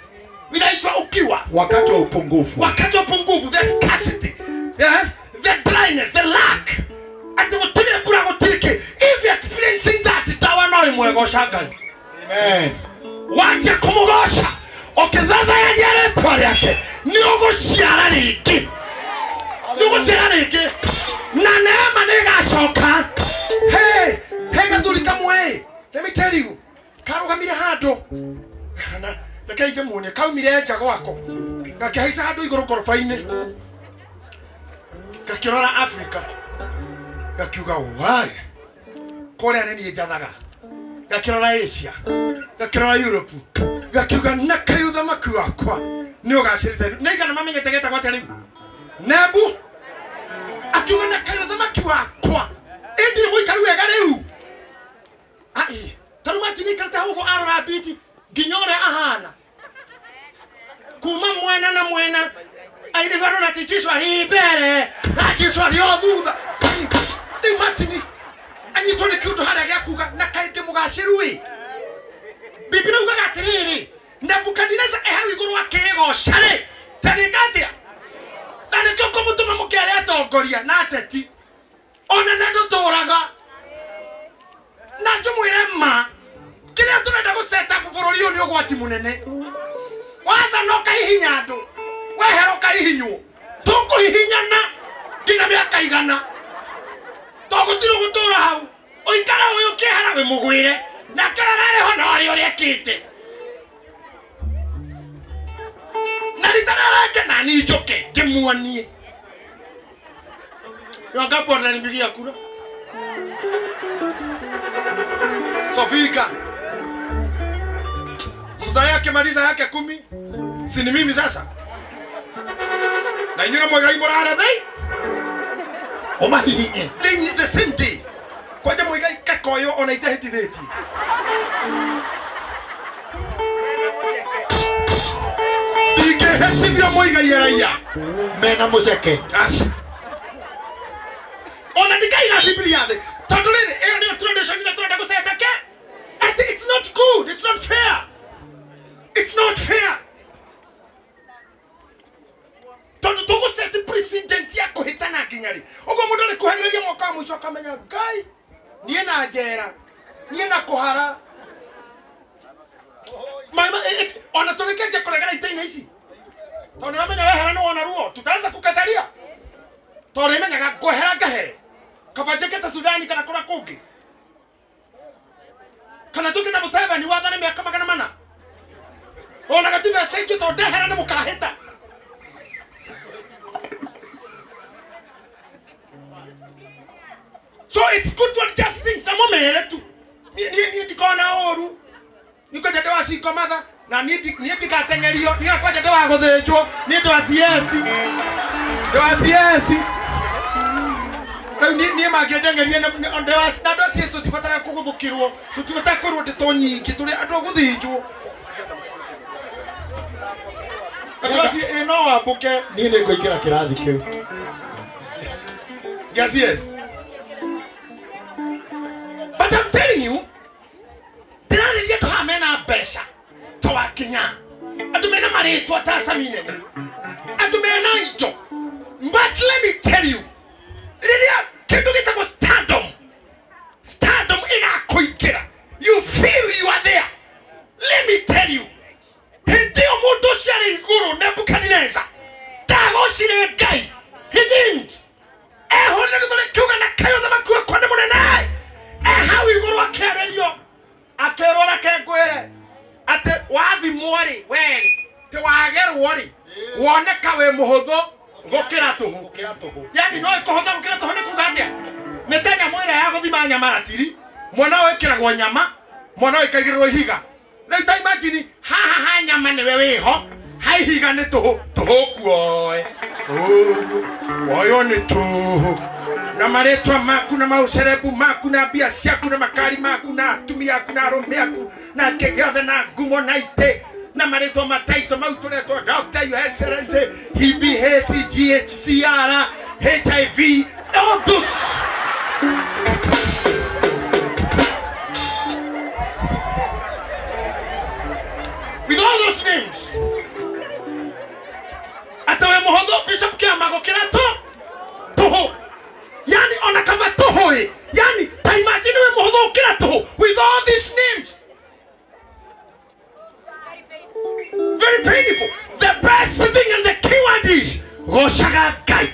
inaitwa ukiwa, wakati wa upungufu, wakati wa upungufu, the scarcity, yeah, the dryness, the lack. Ati gutire mbura gutirike. If you're experiencing that, dawa no imwe goca Ngai. Amen. Waje kumugoca ukithathayagia rĩtwa rĩake, nĩ ũgũciara rĩngĩ, nĩ ũgũciara rĩngĩ, na neema nĩ ĩgacoka. Hey, hey gathuri kamwe, let me tell you, karugamire handũ na reke ndĩmuonie, kaumire nja gwako gakĩhaica handũ igũrũ ngoroba-inĩ, gakĩrora Africa, gakiuga why kũrĩa nĩ niĩ njathaga, gakĩrora Asia, gakĩrora Europe, gakiuga na kaĩ ũthamaki wakwa nĩ ũgacĩrĩte. Nĩ igana mamenyete getagwo atĩa rĩu? Nebu. Akiuga na kaĩ ũthamaki wakwa ĩndirĩ mũikaru wega rĩu. Ai, tarĩu matinikarĩte hau ũguo arora biti nginya ũrĩa ahana kuma mwena na mwena, airĩgu arona atĩ Jesũ arĩ mbere na Jesũ arĩ o thutha. Rĩu Martin anyitwo nĩ kĩũndũ harĩa gĩa kuga na kaĩ ndĩ mũgacĩru ĩ. Biblia ugaga atĩrĩrĩ, Nebukadineza e hau igũrũ akĩĩgoca rĩ, tagĩka atĩa? Na nĩkĩo ngũmũtũma mũkĩare atongoria na ateti, ona nĩ ndũtũraga. Na njũmwĩre ma, kĩrĩa tũrenda gũceta bũrũri ũyũ nĩ ũgwati mũnene. Wathana ũkahihinya andũ, wehera ũkahihinywo, tũkũhihinyana nginya mĩaka igana, tondũ gũtirĩ ũgũtũra hau. Ũikara ũyũ ũkĩehera wĩmũgwĩre, nake ũrĩa ararĩ ho na ũrĩa ũrĩa ekĩte. Na rita rĩrĩa rĩngĩ na niĩ njũke ngĩmuonie. Ni wangapi wananipigia kura? Sofika mzaa yake maliza yake 10, si ni mimi sasa? Na inyuĩ mwigai mũrare thĩ ũmahihinye the same day. Kwanja mwigai kakoyo ona itahĩtithĩtie. Ndingĩhĩtithio mũigai araiya mena mũceke. Aca. Ona ndikaiga Biblia thĩ, tondũ rĩrĩ ĩyo nĩyo tradition ĩrĩa tũrenda gũceta ke. Ati it's not good, it's not fair. It's not fair. Tondũ tũgũceti president ya kũhĩtana nginya rĩ. Ũguo mũndũ arĩkuhagĩrĩria mwaka wa mũico akamenya Ngai, niĩ na njera, niĩ na kũhara. Mama, ona tũrĩkĩtie kũregera itĩ-inĩ ici. Tondũ nĩũramenya wehera nĩ wona ruo, tutaanza kukataria. Tondũ nĩmenyaga ngwehera ngahere. Kaba njĩkĩte Sudani kana kũrĩa kũngĩ. Kana tũkĩte Museveni wathane mĩaka 400. Ona gatibeca ingĩ tondũ ndehera nĩ mũkahĩta. So it's good to adjust things. Na mũmere tu. Niĩ ndikona ũru. Nĩ kwanja ndĩ wa single mother, na niĩ ndikatengerio, niĩ kwanja ndĩ wa gũthĩnjwo, niĩ ndĩ wa CS. Ndĩ wa CS. Rĩu niĩ mangĩndengeria ndĩ wa na andũ a CS tũtibataraga kũgũthũkĩrwo, tũtibataraga kwĩrwo ndeto nyingĩ, tũrĩ andũ a gũthĩnjwo. Ngasi ĩ no wambũke. Niĩ nĩ ngũingĩra kĩrathi kĩu. Yes, yes. But I'm telling you, ndĩrarĩria andũ haha mena mbeca ta wakinya, andũ mena marĩtwa ta Sami nene, andũ mena indo. But let me tell you, rĩrĩa kĩndũ gĩtagwo stardom, stardom ĩgakũingĩra, you feel you are there. Let me tell you, hĩndĩ ĩyo mũndũ ũcio arĩ igũrũ Nebukadineza ndagocire Ngai. He didn't. Ehũrire gĩthũri kiuga na kaĩ ũthamaki wakwa nĩ mũnene. E hau igũrũ akĩarĩrio akĩrwo, reke ngwĩre atĩ wathimwo rĩ werĩ tĩ wagerwo rĩ woneka wĩ mũhũthũ gũkĩra tũhũ. Gũkĩra tũhũ. Yani no ĩkũhũtha gũkĩra tũhũ nĩ kuga atĩa? Nĩ ta nyamũ ĩrĩa ya gũthima nyama ratiri, mwana ũyũ ĩkĩragwo nyama, mwana ũyũ ĩkaigĩrĩrwo ihiga. Rĩu ta imagine haha ha nyama nĩwe wĩho, ha ihiga nĩ tũhũ, tũhũ kuoe woyo nĩ tũhũ na marĩtwa maku na maũcerebu maku na mbia ciaku na makari maku na atumia aku na arũme aku na kĩ gĩothe na ngumo na itĩ na marĩtwa mataito mau tũretwo Doctor, Your Excellency, HBHC, GHCR, HIV, all those. With all those names, ata we mũhũthũ Bishop Kĩama gũkĩra tũ tũhũ, yani ona kaba tũhũ ĩ, yani ta imagine we mũhũthũ gũkĩra tũhũ with all these names. Very painful. The best thing and the keyword is gocaga Ngai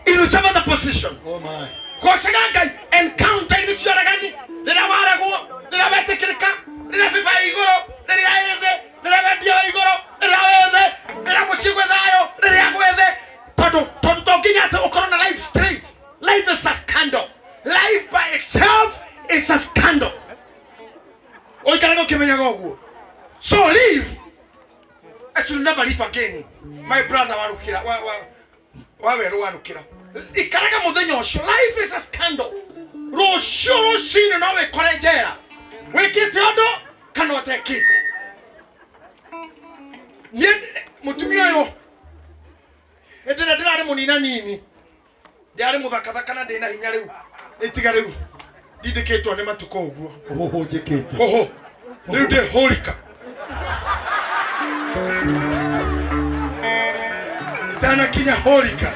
in whichever the position. Oh my. Gocaga Ngai encounter ini cia ũregani, rĩrĩa waregwo, rĩrĩa wetĩkĩrĩka, rĩrĩa bĩba ĩ igũrũ, rĩrĩa ĩ thĩ, rĩrĩa wendia wĩ igũrũ, rĩrĩa wĩ thĩ, rĩrĩa mũciĩ gwĩ thayũ, rĩrĩa gwĩ thĩ, tondũ to nginya atĩ ũkorwo na life straight. Life is a scandal. Life by itself is a scandal. Ũikarage ũkĩmenyaga ũguo. So live as you'll never live again. My brother warukira wa wa wa werũ warukira, ikaraga mũthenya ũcio. Life is a scandal. Rũciũ rũcinĩ no wĩkore njera wĩkĩte ũndũ kana ũtekĩte. Niĩ mũtumia ũyũ hĩndĩ ĩrĩa ndĩrarĩ mũnina nini, ndĩrarĩ mũthakathaka na ndĩna hinya, rĩu ĩtiga rĩu ndindĩkĩtwo nĩ matukũ ũguo. Ũhũhũnjĩkĩte. Hoho rĩu ndĩ hũrika itanakinya hũrika,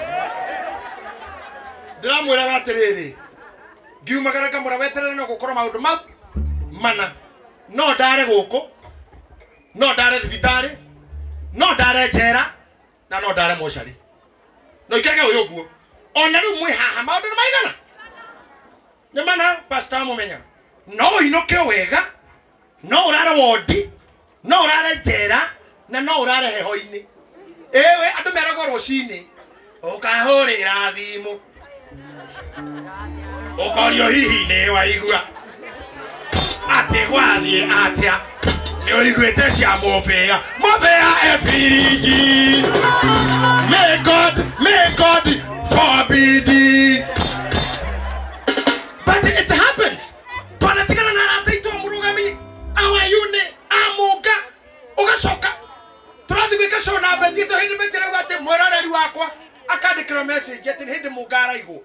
ndĩramwĩraga atĩrĩrĩ, ngiumagara ngamũra weterere no gũkorwo maũndũ mau mana, no ndare gũkũ, no ndare thibitarĩ, no ndare njera na no ndare mocarĩ, no ikarage wĩ ũguo. Ona rĩu mwĩ haha maũndũ nĩ maigana nĩ mana, pastor mũmenya no ũinũke wega, no ũrare wondi, no ũrare njera na no ũrare heho-inĩ. Ĩwe andũ meragwo rũcinĩ ũkahũrĩra thimũ ũkorio hihi nĩ waigua atĩ gwathiĩ atĩa, nĩ ũiguĩte cia mũbĩa mũbĩa ebiriji. May God, may God forbid, but it happens. Twanatigana na arata aitũ a mũrũgami awayune amũnga, ũgacoka tũrathiĩ gwĩka show na Betty ĩto hĩndĩ Betty arauga atĩ mwĩroreri wakwa akandĩkĩrwo message atĩ nĩ hĩndĩ mũnga araigwo.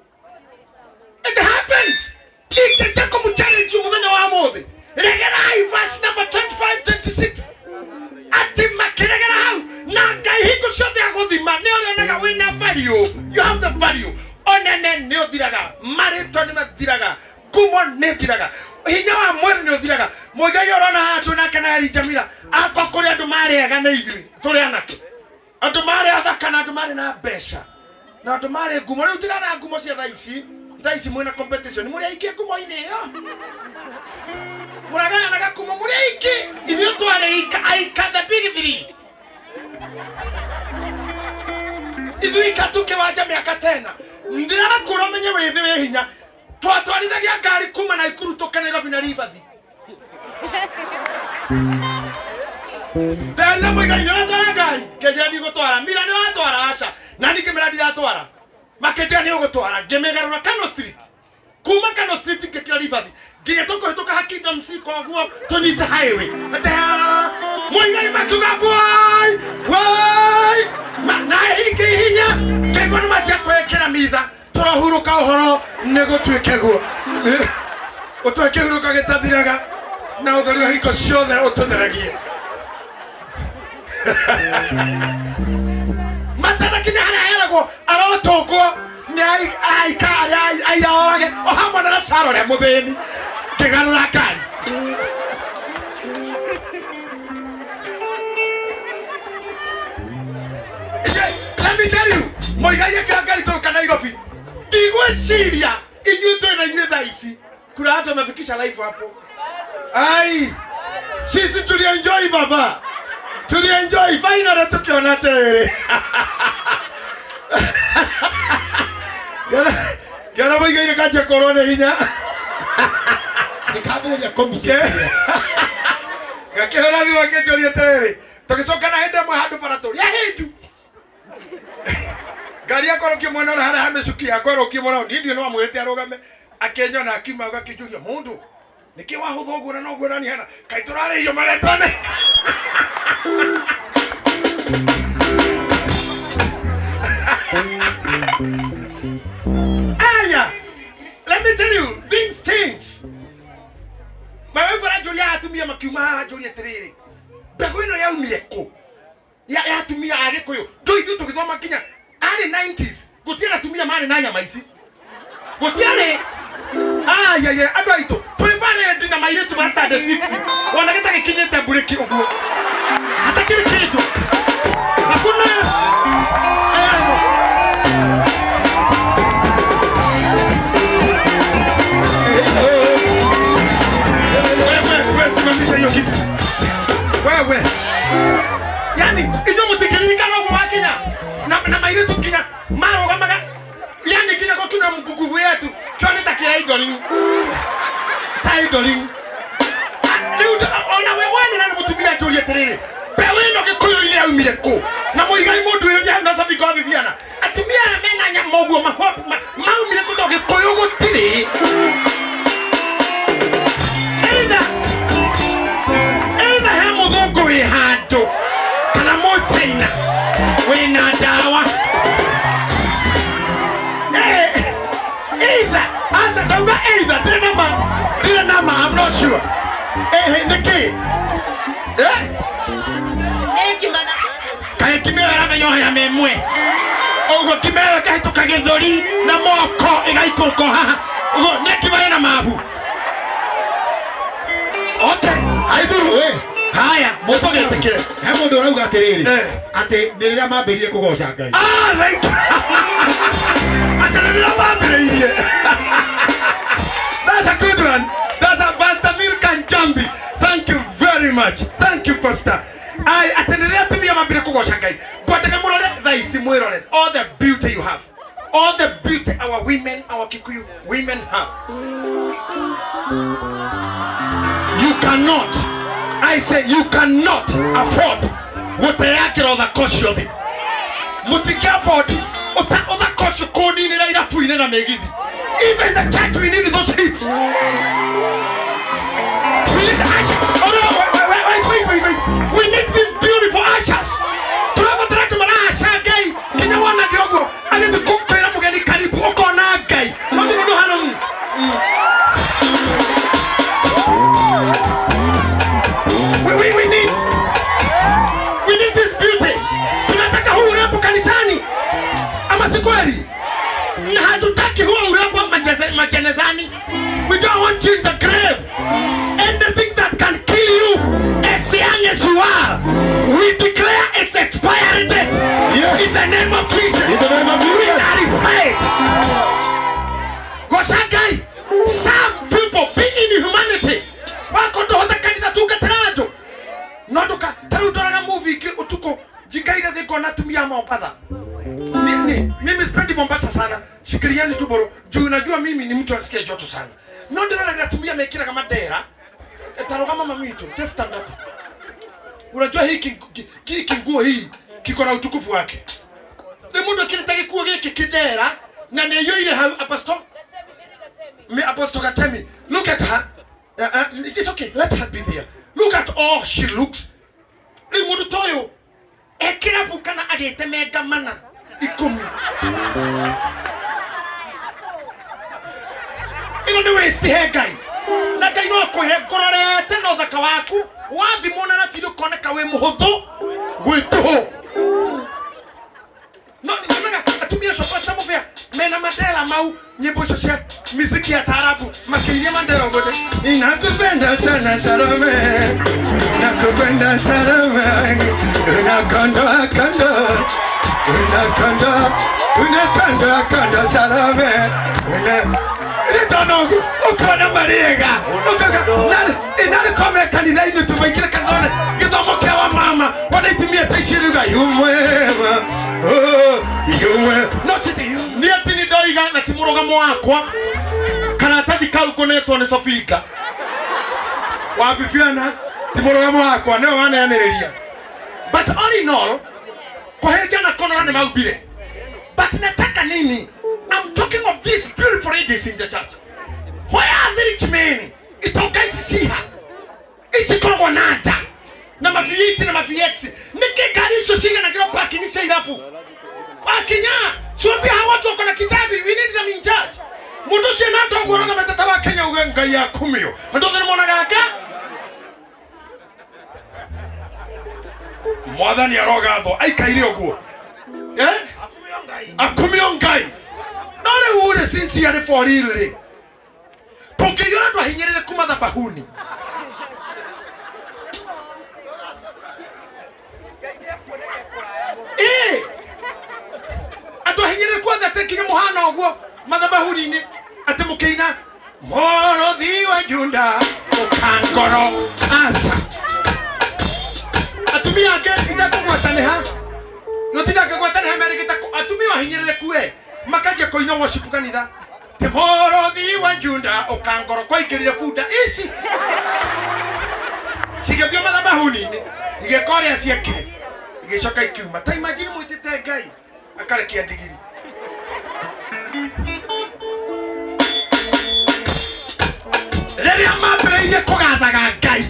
It happens. Ingĩenda kũmũ-challenge mũthenya wa mũthĩ, regerai verse number 25 26 atĩ makĩregera hau na Ngai hingo ciothe agũthima nĩ ũrĩonaga wĩna value. You have the value. Onene nĩ ũthiraga, marĩtwa nĩ mathiraga, ngumo nĩ ĩthiraga, hinya wa mwĩrĩ nĩ ũthiraga. Mũigai ũrona haha twĩ nake na Elijah Mira akwa, kũrĩ andũ marĩ ega nĩ ithuĩ tũrĩ anake, andũ marĩ athaka na andũ marĩ na mbeca na andũ marĩ ngumo. Rĩu tigana na ngumo cia thaa ici, thaa ici mwĩna competition, mũrĩ aingĩ ngumo-inĩ ĩyo, mũragayanaga ngumo mũrĩ aingĩ. Ithuĩ twarĩ aika aika, the big three, ithuĩ ika tukĩwanja mĩaka tena. Ndĩrakwĩra ũmenye wĩthĩ wĩ hinya. Twatwarithagia ngari kuma Naikuru tũke Nairobi na Ribathi. Nderire mũigai nĩ ũratwara ngari, ngĩnjĩra ndigũtwara. Mira nĩ ũratwara? Aca. Na niĩ ngĩmĩra ndiratwara, makĩnjĩra nĩ ũgũtwara. Ngĩmĩgarũra Kano Street, kuma Kano Street ngĩkĩra Ribathi nginya tũkũhĩtũka ha Kingdom C, koguo tũnyite highway atĩ Muigai makiuga boy woi na hingĩ hinya ngaigua nĩ manjia kwĩkĩra mitha tũrahurũka ũhoro nĩ gũtuĩke guo ũtũhe kĩhurũka gĩtathiraga na ũtheri wa hingo ciothe ũtũtheragie matanakinya harĩa heragwo arotũngwo nĩ araika arĩa aira orage o hamwe na Lazaro ũrĩa mũthĩni ngĩgarũra ngari. Let me tell you, Muigai akĩoya ngari tũgĩũka Nairobi ndigwĩciria inyuĩ twĩ na inyuĩ thaa ici kuna watu wamefikisha life hapo. Ai, sisi tulienjoy baba, tulienjoy finally tukiona atĩrĩrĩ ngĩona Muigai nĩ kanjia kũrwo nĩ hinya Nĩkambĩrĩria kũmicĩria. Ngakĩhũra thimũ akĩnjũria atĩrĩrĩ tũgĩcoka na hĩndĩ ĩmwe handũ bara tũrĩa hĩnju ngari yakwa rũkie mwena ũrĩa harĩa ha mĩcuki yakwa rũkie mwena ũyũ. Niĩ ndiũĩ no amwĩrĩte arũgame akĩnyona akiuma agakĩnjũria mũndũ nĩkĩ wahũtha ũguo na noguo nani hana kaĩ tũrarĩhio maretwa nĩ aya. Let me tell you, things change. My wife aranjũria atumia makiuma haha njũria atĩrĩrĩ mbegũ ĩno yaumire kũ ya atumia a Gĩkũyũ ndũ ithuĩ tũgĩthoma nginya arĩ 90s gũtiarĩ atumia marĩ na nyama ici gũtiarĩ ayaya andũ aitũ twĩ parade na mairĩtu ma standard 6 ona gĩtagĩkinyĩte mburĩki ũguo hatakĩrĩ kĩndũ hakuna ayano. Wewe simamisha hiyo kitu wewe. Yani inyuĩ mũtingĩririkana ũguo wakinya na mairĩtu kinya marũgamaga yani kinya gũkinya nguvu yetu kĩone ta kĩa idoling ta idoling rĩu ona we mwene na nĩ mũtumia njũrie atĩrĩrĩ mbeũ ĩno Gĩkũyũ-inĩ yaumire kũ na Muigai mũndũ ũyũ na Sophie Ngothi Viana atumia aya mena nyama ũguo maumire kũ tondũ Gĩkũyũ gũtirĩ either he mũthũngũ wĩ handũ kana mũcaina wĩna ndawa either asa ndauga either ndirĩ na ma I'm not sure nĩkĩ kaĩ ngima ĩyo ĩramenya ũhĩa mĩmwe ũguo ngima ĩyo ĩkahĩtũka gĩthũri na moko ĩgaikũrũka haha ũguo nĩ ngima ĩna mabu. Okay, haithuru haya mũtũgĩtĩkĩre he mũndũ ũrauga atĩrĩrĩ atĩ nĩ rĩrĩa mambĩrĩirie kũgoca Ngai. Ah, thank you. Atĩ nĩ rĩrĩa mambĩrĩirie. That's a good one. That's a Pastor Milka Njambi. Thank you very much. Thank you, Pastor. Ai, atĩ nĩ rĩrĩa atumia mambĩrĩirie kũgoca Ngai ngwendaga mũrore thaa ici mwĩrore all the beauty you have, all the beauty our women, our Kikuyu women have. You cannot, I say you cannot afford gũteakĩra ũthaka ũcio thĩ. Mũtingĩ afford ũthaka ũcio kũninĩra irabu-inĩ na mĩgithi. Even the church we need those hips. We need ushers. Oh no, wait, wait, wait, wait, wait. We need these beautiful ushers. Tũrabatara andũ marahaca Ngai nginya wonagĩra ũguo agĩthiĩ kwĩra mũgeni karibu ũkona Ngai. No ti mũndũ hana We need this beauty. Tunataka huu urembo kanisani. Ama si kweli? Na hatutaki huo urembo majenezani. We don't want you in the grave. Anything that can kill you as young as you are, we declare its expiry date. Yes. In the name of Jesus. In the name of Jesus. We nullify it. Goca Ngai. Serve people. Be in humanity. Wako ndohota kanitha tungatĩra andũ no nduka ta rĩu ndoraga movie ingĩ ũtukũ njikaire thĩ ngona atumia a Mombatha. Mimi sipendi Mombasa sana, shikiliani tu boro juu najua mimi ni mtu asikie joto sana. No ndĩroraga atumia mekĩraga madera tarũgama mami witũ, just stand up. Unajua hii kinguo hii kiko na utukufu wake. Nĩ mũndũ akĩrĩte gĩkuo gĩkĩ kĩndera na nĩ aiyũire hau. Apostle Apostle Gatemi, look at her. It's okay, let her be there. Look at all she looks. Rĩu mũndũ ta ũyũ e kĩrabu kana agĩtemenga mana 10. Ĩno nĩ waste he Ngai. Na Ngai no akwĩre ngũrorete na ũthaka waku wathimwo na ratiri ũkoneka wĩ mũhũthũ gwĩ tũhũ. No nyonaga atumia acio Pastor Mũbĩa mena Mandela mau nyimbo icio cia miziki ya taarabu makĩinia Mandela ũguo Nakupenda sana Salome, nakupenda Salome, unakonda kondo, unakonda, unakonda kondo Salome, una ndona ũguo ũkona marĩega ũkauga narĩ kome kanitha-inĩ tũmaingĩre kanitha gĩthomo kĩa wa mama wona itumia ta ici ruga yumwema yumwe no titi nĩ atĩ nĩ ndoiga na ti mũrũgamo wakwa karatathi kau ngũnetwo nĩ Sofinga wa Bibiana ti mũrũgamo wakwa nĩwe waneanĩrĩria. But all in all kũhĩnja na kũnora nĩ maumbire. But nataka nini? I'm talking of these beautiful ladies in the church. Where are the rich men? Itonga ici ciha ici koragwo na nda na ma V8 na ma VX. Nĩkĩ ngari icio ciganagĩrwo parking cia irabu? Wakinya ciambia hawa watu wako na kitabi, we need them in church. Mũndũ ũcio na ndoguo ũrũgamĩte ta wa Kenya uge Ngai akumio. Andũ othe nĩmonaga aka Mwathani arogathwo aikaire ũguo. Akumio Ngai. No rĩu rĩ sincerely for real rĩ tũngĩiyũra andũ ahinyĩrĩre kuma thabahuni andũ ahinyĩrĩre kuothe atĩ nginya mũhana ũguo mathabahuni-inĩ atĩ mũkĩina mũrũthi wa Juda ũkangoro aca. Atumia angĩ itekũgwatanĩha gũtinda ngĩgwatanĩha merĩgĩte atumia ahinyĩrĩre kue makanjia kũina worship kanitha ti mũrũthi wa Juda ũkangoro kwaingĩrire bunda ici cigĩthiĩ mathabahuni-inĩ igĩka ũrĩa ciekire igĩcoka ikiuma. Ta imagine mwĩtĩte Ngai akarekia ndigiri. Rĩrĩa mambĩrĩirie kũgathaga Ngai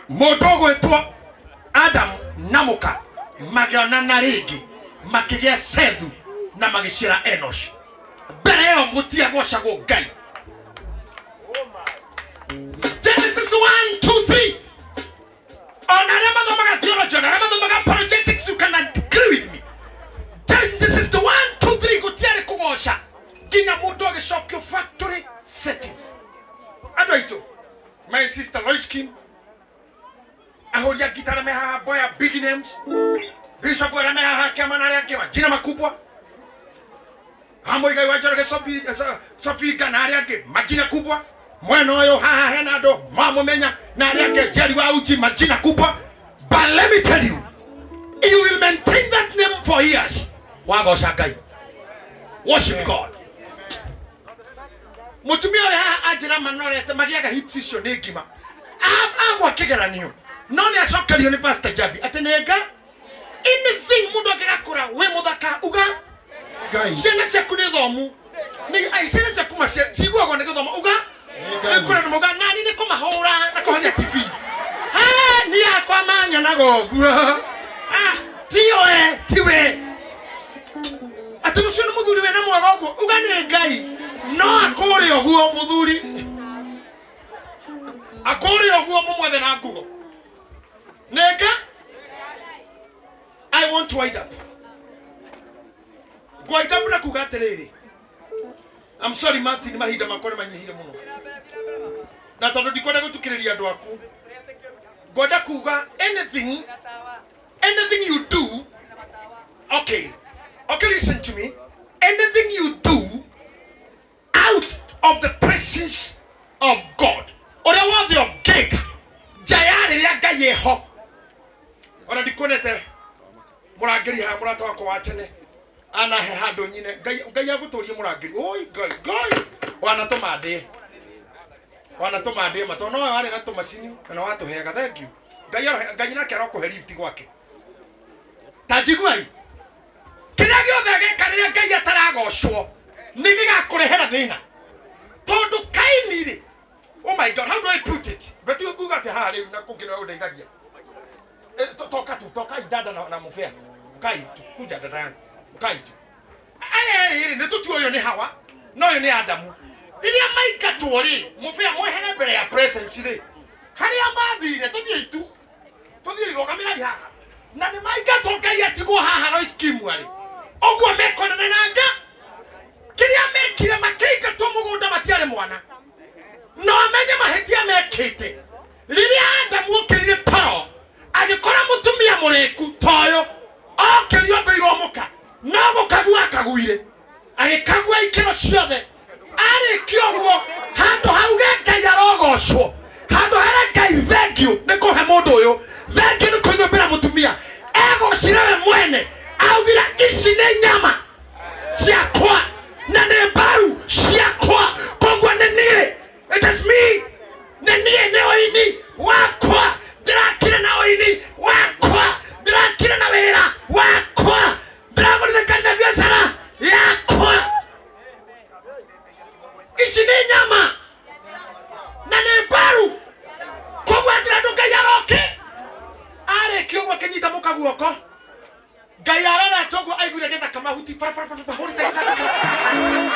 mũndũ ũgwĩtwo Adam na mũka magĩonana rĩngĩ makĩgĩa Sethu na magĩciara Enosh. Mbere ĩyo mũtiagocagwo Ngai. Genesis 1, 2, 3. Ona arĩa mathomaga theology, ona arĩa mathomaga apologetics, you can agree with me. Genesis 1, 2, 3 gũtiarĩ kũgoca nginya mũndũ agĩcokio factory settings. Andũ aitũ, my sister Lois Kim ahũri a ngita arĩa me haha boya big names, bishop arĩa me haha kĩama na arĩa angĩ majina makubwa, Muigai wa Njoroge Sofinga na arĩa angĩ majina kubwa, mwena ũyũ haha hena andũ mamũmenya na arĩa angĩ Jerry wa Uji majina kubwa. But let me tell you, you will maintain that name for years. Wagoca Ngai, worship God. Mũtumia ũyũ haha anjĩra manorete magĩaga hips icio nĩ ngima agwa kĩgeranio no nĩ acokerio nĩ Pastor Jabi atĩ nĩ nga anything mũndũ angĩgakũra wĩ mũthaka uga Ngai. ciana ciaku nĩ thomu nĩ ai ciana ciaku ciguagwo nĩ gĩthomo uga Ngai. nĩ kũrĩa nĩ nani nĩ kũmahũra na kũhoria TV ha niĩ akwa manyonaga ũguo tio we tiwe atĩ ũcio nĩ mũthuri wĩna mwaga ũguo uga nĩ Ngai no akũre ũguo mũthuri akũre ũguo mũmwethe na ngugo nĩnga. I want to wind up. Wind up na kuga atĩrĩrĩ, I'm sorry Martin, mahinda makwa nĩ manyihire mũno na tondũ ndikwenda gũtukĩrĩria andũ aku ngwenda kuga anything you do, okay, listen to me, anything you do out of the presence of God ũrĩa wothe ũngĩka nja ya rĩrĩa Ngai eho. Ona ndikuonete mũrangĩri haha mũrata wakwa wa tene anahe handũ nyine Ngai agũtũrie mũrangĩri oi Ngai Ngai wanatũma ndĩe matũ no warĩ na tũmacini na nĩ watũheaga thank you Ngai Ngai nake arokũhe lift gwake. Ta njiguai kĩrĩa gĩothe gĩka rĩrĩa Ngai ataragocwo nĩ gĩgakũrehera thĩna tondũ Kaini rĩ, oh my God, how do I put it? But you nguga atĩ haha rĩu na kũngĩ nĩwe ũndeithagia. Toka tu, toka dada na mufea. Ukai tu, kuja dada yangu. Ukai tu. Aya eri nĩ tũtue ũyũ nĩ Hawa, na ũyũ nĩ Adamu. Rĩrĩa maingatwo rĩ, mũbĩa mwehere mbere ya presence rĩ, harĩa mathire tũthiĩ itu, tũthiĩ irũgamĩrai haha. Na nĩ maingatwo Ngai atigwo haha Lois Kimwa rĩ. Ũguo mekonana na nga. Kĩrĩa mekire makĩingatwo mũgũnda matiarĩ mwana. No amenye mahĩtia mekĩte. Rĩrĩa Adamu okĩrire toro, agĩkora mũtumia mũrĩku toyo, okĩrio mbĩirwo mũka, no gũkagua akaguire. Agĩkagua ikĩro ciothe. Arĩkia ũguo, handũ hauge Ngai arogocwo, handũ harĩa Ngai thank you nĩ kũhe mũndũ ũyũ, thank you nĩ kũnyũmbĩra mũtumia. Egocire we mwene, augire ici nĩ nyama ciakwa na nĩ mbaru ciakwa, koguo nĩ niĩ, it is me, nĩ niĩ nĩ ũini wakwa, ndĩrakire na ũini wakwa, ndĩrakire na wĩra wakwa, ndĩragũrire ngari na biacara yakwa. Ici nĩ nyama na nĩ mbaru, koguo atĩra andũ Ngai aroke. Arĩkia ũguo akĩnyita mũka guoko, Ngai arorete ũguo aiguire gĩthaka mahuti barabara barabara hũrĩte gĩthaka.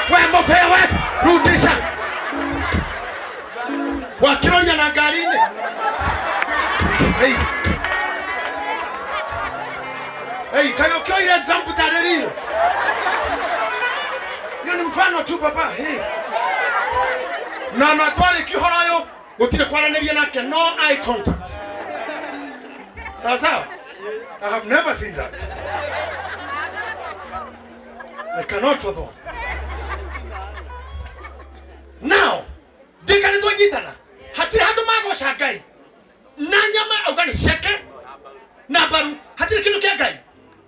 We mũbĩa we, rudisha. Wakĩroria na ngari-inĩ. Hey. Hey, kaĩ ũkĩoire example tarĩ real? Hiyo ni mfano tu baba. Hey. Na na twarĩkia ũhoro ũyũ gũtirĩ kwaranĩria nake, no eye contact. Sawa sawa? I have never seen that. I cannot fathom. Now, ndika nĩ twanyitana. Hatirĩ handũ magoca Ngai. Na nyama auga nĩ ciake na mbaru, hatirĩ kĩndũ kĩa Ngai.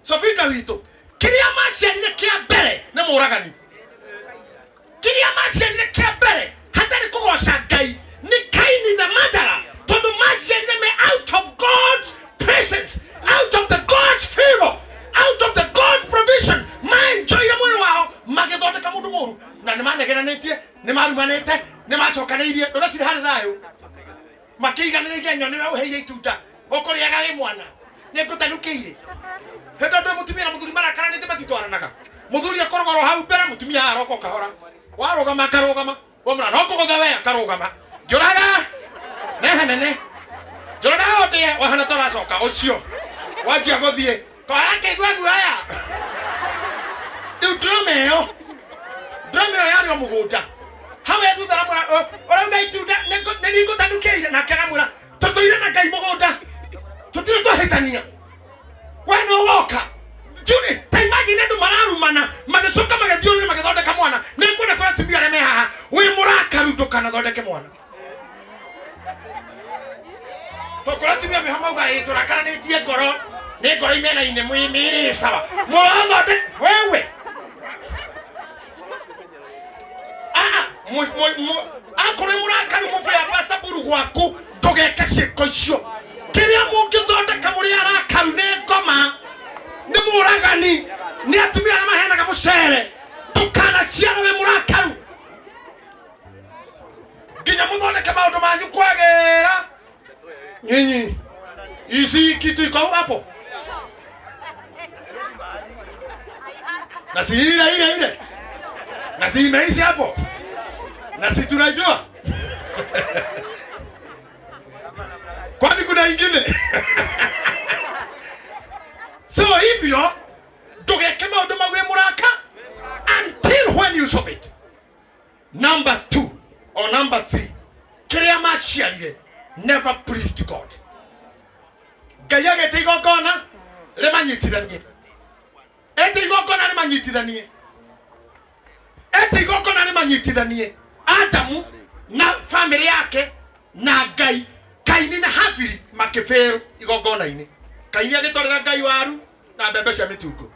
Sofika witũ, kĩrĩa maciarire kĩa mbere nĩ mũragani. Kĩrĩa maciarire kĩa mbere hatarĩ kũgoca Ngai nĩ Kaini the murderer, tondũ maciarire me out of God's presence, out of the God's favor, out of the God's provision. Maenjoire mwĩrĩ wao magĩthondeka mũndũ mũru, na nĩ manegeranĩtie, nĩ marumanĩte, nĩ macokanĩirie, ndũrecire harĩ thayũ. Makĩiganĩrĩria nyoni we ũheire itunda, ũkũrĩaga wĩ mwana, nĩ ngũtanukĩire. Hĩndĩ ĩyo mũtumia na mũthuri marakaranĩte matitwaranaga. Mũthuri akoragwo hau mbere, mũtumia aroka o kahora. Warũgama akarũgama, wamwĩra no ngũgũtha we akarũgama. Njũraga neha nene, njũraga ũndĩe, wahana ta ũracoka ũcio. Wanjia gũthiĩ, twarakĩigua guoya. Rĩu drama ĩyo, drama ĩyo yarĩ o mũgũnda. Hau e thutha aramwĩra, ũrauga itunda nĩ ningũtanukĩire, nake aramwĩra tũtũire na Ngai mũgũnda, tũtirĩ twahĩtania. We no woka. Juni, ta imagine andũ mararumana, magĩcoka magĩthiũrũrĩa magĩthondeka mwana. Nĩ ngwenda kwĩra atumia arĩa me haha, wĩ mũrakaru ndũkanathondeke mwana. Tokora atumia meho mauga ĩ tũrakaranĩtie ngoro, nĩ ngoro imena-inĩ mĩĩrĩ sawa. Mũrathondeka wewe. Akorwo mũrakaru mũbĩa Pastor Buru gwaku, ndũgeke ciĩko icio. Kĩrĩa mũngĩthondeka mũrĩ arakaru nĩ ngoma, nĩ mũragani, nĩ atumia arĩa maheanaga mũcere. Ndũkanaciare wĩ mũrakaru nginya mũthondeke maũndũ manyu kwagĩra. Nyinyi ici kitu iko hapo na si ile ile ile na si imeishi hapo na si tunajua kwani kuna ingine. So hivyo ndũgeke maũndũ mau wĩ mũraka until when you solve it. Number 2 or number 3, kĩrĩa maciarire never pleased God. Ngai agĩte igongona rĩmanyitithanie, ete igongona rĩmanyitithanie, ete igongona rĩmanyitithanie Adamu na family yake na Ngai. Kaini na Habili makĩfail igongona-inĩ. Kaini agĩtwarĩra Ngai waru na mbembe cia mĩtungo,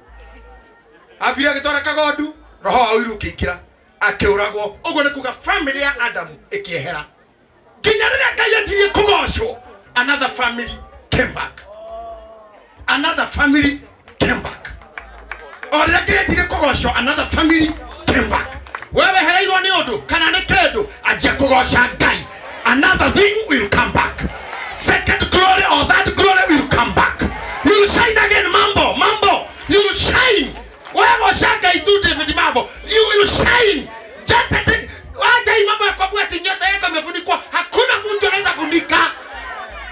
Habili agĩtwara kagondu, roho wa ũiru ũkĩingĩra akĩũragwo. Ũguo nĩ kuga family ya Adamu ĩkĩehera nginya rĩrĩa Ngai anjirie kũgocwo. Another family came back, another family came back. O rĩrĩa Ngai anjirie kũgocwo, another family came back. We wehereirwo nĩ ũndũ kana nĩ kĩndũ, anjia kũgoca Ngai, another thing will come back. Second glory or third glory will come back. Wewe goca Ngai tu David Mambo. You shine. Jata wacha hii mambo ya kuambia ati nyota yako imefunikwa. Hakuna mtu anaweza funika.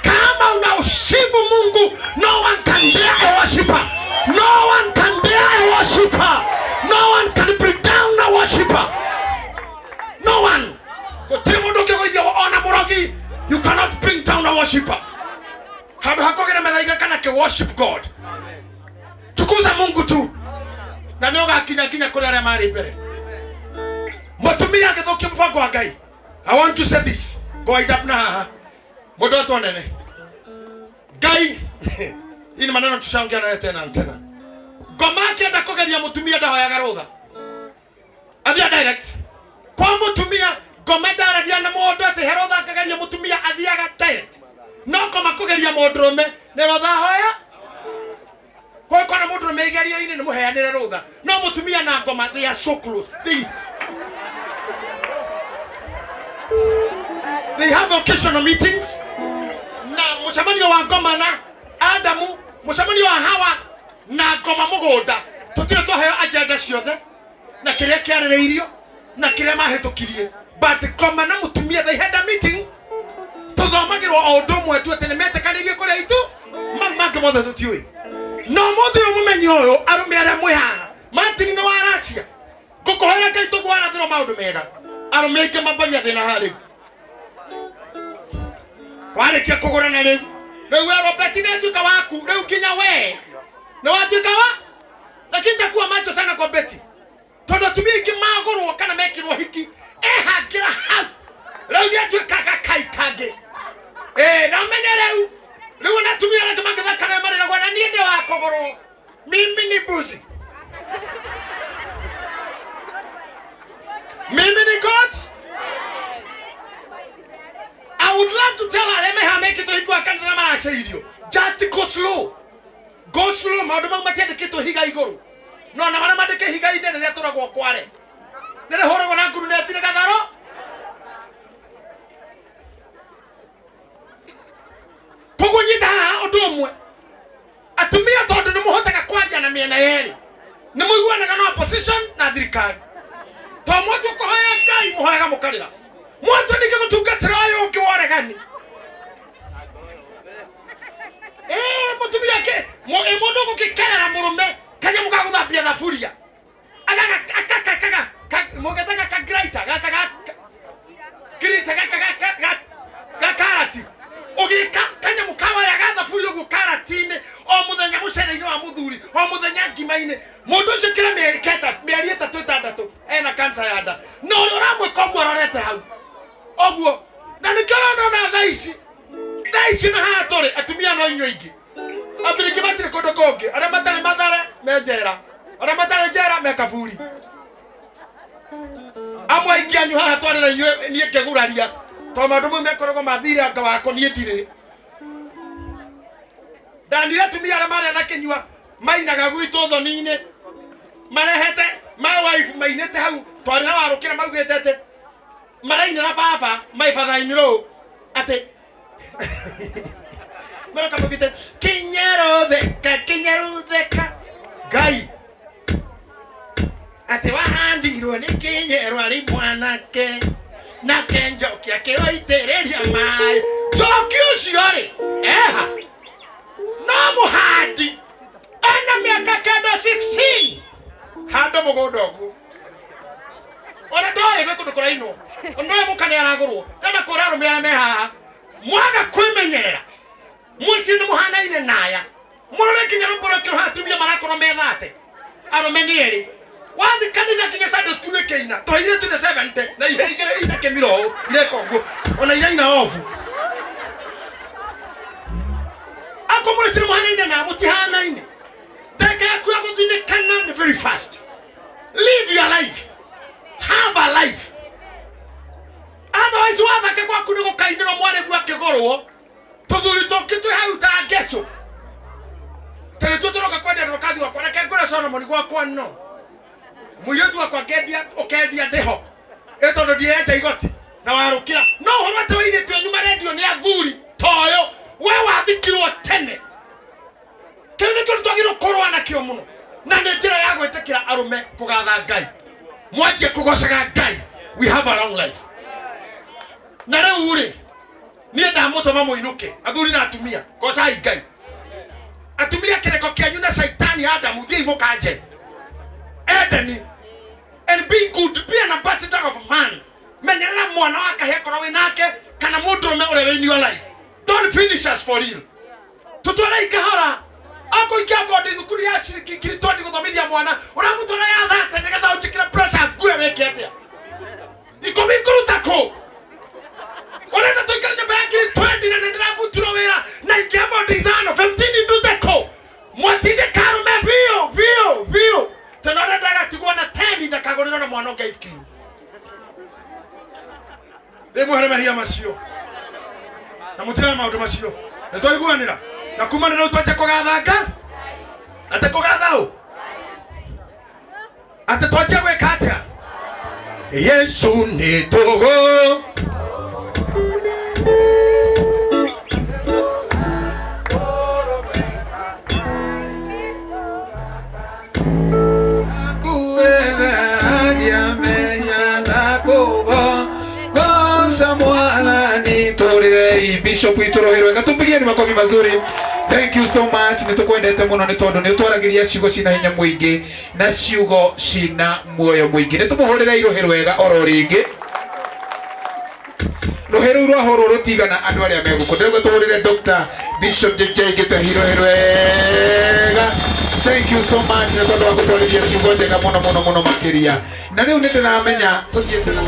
Kama unausifu Mungu, no one can dare a worshiper. No one can dare a worshiper. No one can bring down a worshiper. No one. Gũtirĩ mũndũ ũngĩgũithia ona mũrogi. You cannot bring down a worshiper. Handũ hakũgĩra methaiga kana kĩ worship God. Tukuza Mungu tu. Na nĩ ũgakinya nginya kũrĩ arĩa marĩ mbere. Mũtumia agĩthũkia mũbango wa Ngai. I want to say this. Go wind up na haha. Mũndũ wetwo nene. Ngai hii ni maneno tushaongea naye tena na tena. Ngoma akĩenda kũgeria mũtumia ndahoyaga rũtha. Athia direct. Kwa mũtumia ngoma ndaragia na mũndũ atĩ he rũtha akageria mũtumia athiaga direct. No ngoma kũgeria mũndũrũme nĩ rũtha ahoya. Kwa kona mũndũrũme igerio-inĩ nĩ mũheanĩre rũtha. No mũtumia na ngoma they are so close. They have occasional meetings. Na mũcemanio wa ngoma na Adamu, mũcemanio wa Hawa na ngoma mũgũnda. Tũtirĩ twaheo agenda ciothe na kĩrĩa kĩarĩrĩirio na kĩrĩa mahĩtũkirie. But ngoma na mũtumia they had a meeting. Tũthomagĩrwo o ũndũ ũmwe tu atĩ nĩmetĩkanĩirie kũrĩa itu mau mangĩ mothe tũtiũĩ. No mũthĩ ũyũ mũmenyi ũyũ arũme arĩa mwĩ haha Martin nĩ wa Racia ngũkũhoera Ngai tũgwarathĩrwo maũndũ mega. Arũme aingĩ mambagia thĩna haha rĩu. Warĩkia kũgũrana rĩu rĩu we Robert nĩatuĩka waku rĩu nginya we nĩ watuĩka wa, lakini ndakuwa macho sana kwa Betty tondũ atumia aingĩ magũrwo kana mekĩrwo hiki ehangĩra hau rĩu nĩatuĩka gakai kangĩ. Na ũmenye rĩu rĩu ona atumia arĩa angĩ mangĩthaka nayo marĩragwo na niĩ ndĩ wa kũgũrwo, mimi ni mbuzi, mimi ni goat. I would love to tell arĩa meha mekĩtwo hiki wa kanitha na maraceirio, just go slow. Go slow. Maũndũ mau matiandĩkĩtwo higa igũrũ. No na marĩa mandĩke higa-inĩ rĩrĩa tũragwo kware nĩ rĩhũragwo na nguruneti nĩ gatharo. Koguo nyita haha ũndũ ũmwe, atumia tondũ nĩ mũhotaga kwaria na mĩena yerĩ, nĩ mũiguanaga na opposition na thirikari. To mwatũ kũhoya Ngai mũhoyaga mũkarĩra, mwatũ ningĩ gũtungatĩra ũyũ ũngĩ wa ũregani. Mũtumia mũndũ ũgũgĩkerera mũrũme kanyamũ ga gũthambia thaburia mũgetaga ka grater gaka ga grater gaka ga karati ũgĩka kanyamũ kawaya ga thaburia ũguo karati-inĩ o mũthenya mũcere-inĩ wa mũthuri o mũthenya ngima-inĩ mũndũ ũcio kĩra mĩeri keta mĩeri ĩtatũ ĩtandatũ ena cancer ya nda na ũrĩa ũramwĩka ũguo arorete hau ũguo na nĩkĩo ũrona ona thaa ici na haha tũrĩ atumia no inyuĩ aingĩ athuri aingĩ matirĩ kũndũ kũngĩ arĩa matarĩ mathare me njera arĩa matarĩ njera me kaburi amwe aingĩ anyu haha twarĩra inyuĩ niĩ ngĩguraria tondũ maũndũ mau mekoragwo mathire anga wakwa niĩ ndirĩ ndanire atumia arĩa marĩa na kĩnyua mainaga gwitũ thoni-inĩ marehete my wife mainĩte hau twarĩ na warũkĩra maugĩte atĩ marainĩra baba my father in law atĩ maroka maugĩte kinyerotheka kinyerutheka Ngai atĩ wahandirwo nĩ kinyerwo arĩ mwanake nake njoki akĩroitĩrĩria maĩ njoki ũcio rĩ eha no mũhandi ena mĩaka kenda 16 handũ mũgũnda ũguo ona ndoĩ gwĩ kũndũ kũrainwo ndoĩ mũka nĩ aragũrwo ndĩrenda kũra arũme arĩa me haha mwaga kwĩmenyerera mũciĩ nĩ mũhanaine naya mũrore nginya rũmbo rũkĩrũha atumia marakorwo methate arũme nĩ erĩ wathi kanitha nginya Sunday school ĩkĩina twaire tu nĩ 70 na ihe igĩrĩ ina kĩmira ũũ ireka ũguo ona iraina obu ako mũrĩ nĩ mũhanaine na mũtihanaine ndagĩka yaku ya gũthinĩkana nĩ very fast. Live your life, have a life, otherwise wathake gwaku nĩ gũkainĩrwo mwarĩguo akĩgũrwo tũthuri tũngĩ twĩ hau ta ngeco tarĩ tuo tũroka kwendia rũkathi gwakwa reke ngũre Solomon gwakwa no mũirĩtu wakwa ngendia ũkendia ndĩho ĩ tondũ ndienja igoti na warũkĩra no ũhoro atĩ wairĩtu anyu marendio nĩ athuri ta ũyũ we wathikirwo tene kĩu nĩkĩo twagĩrĩirwo kũrũa nakĩo mũno Na nĩ njĩra ya gwĩtĩkĩra arũme kũgatha Ngai. Mwanjie kũgocaga Ngai, we have a long life. Na rĩu rĩ, niĩ ndamũtũma mũinũke, athuri na atumia, gocai Ngai. Atumia kĩreko kĩanyu na caitani Adamu, thiĩi mũkanje Edeni and be good, be an ambassador of man. Menyerera mwana wa kahĩa korwo wĩ nake kana mũndũrũme ũrĩa wĩ in your life. Don't finish us for real. Tutwarei kahora. Ako ikia afford thukuru ya ciringi 20,000 gũthomithia mwana, ũramũtwara ya 30 nĩgetha ũnjĩkĩre pressure ngue wĩke atĩa? 10 ngũruta kũ? Ũrenda tũikare nyũmba ya 20,000 na nĩndĩrabutirwo wĩra na ingĩ afford 5, 15 ndute kũ? Mwatindĩka arũme biũ biũ biũ. Tena ũrĩa ndagatigwo na 10 ndakagũrĩrwo na mwana ũngĩ ice cream. Ndĩmũhere mehia macio na mũtigane maũndũ macio. Nĩ twaiguanĩra na kuma nĩ rĩu twanjie kũgathanga atĩ kũgatha ũ atĩ twanjie gwĩka atĩa? Yesu nĩ tũgũ Bishop witũ rũhĩ rwega, tupigieni makofi mazuri. Thank you so much. Nĩ tũkwendete mũno nĩ tondũ nĩ ũtwaragĩria ciugo cina hinya mũingĩ na ciugo cina muoyo mũingĩ. Nĩ tũmũhũrĩre rũhĩ rwega oro rĩngĩ. Rũhĩ rũu rwahũrwo rũtigana andũ arĩa me gũkũ. Ndĩrauga tũhũrĩre Dr. Bishop JJ Gĩtahi rũhĩ rwega. Thank you so much nĩ tondũ wa gũtwarĩria ciugo njega mũno mũno mũno makĩria. Na rĩu nĩ ndĩramenya tũthiĩte na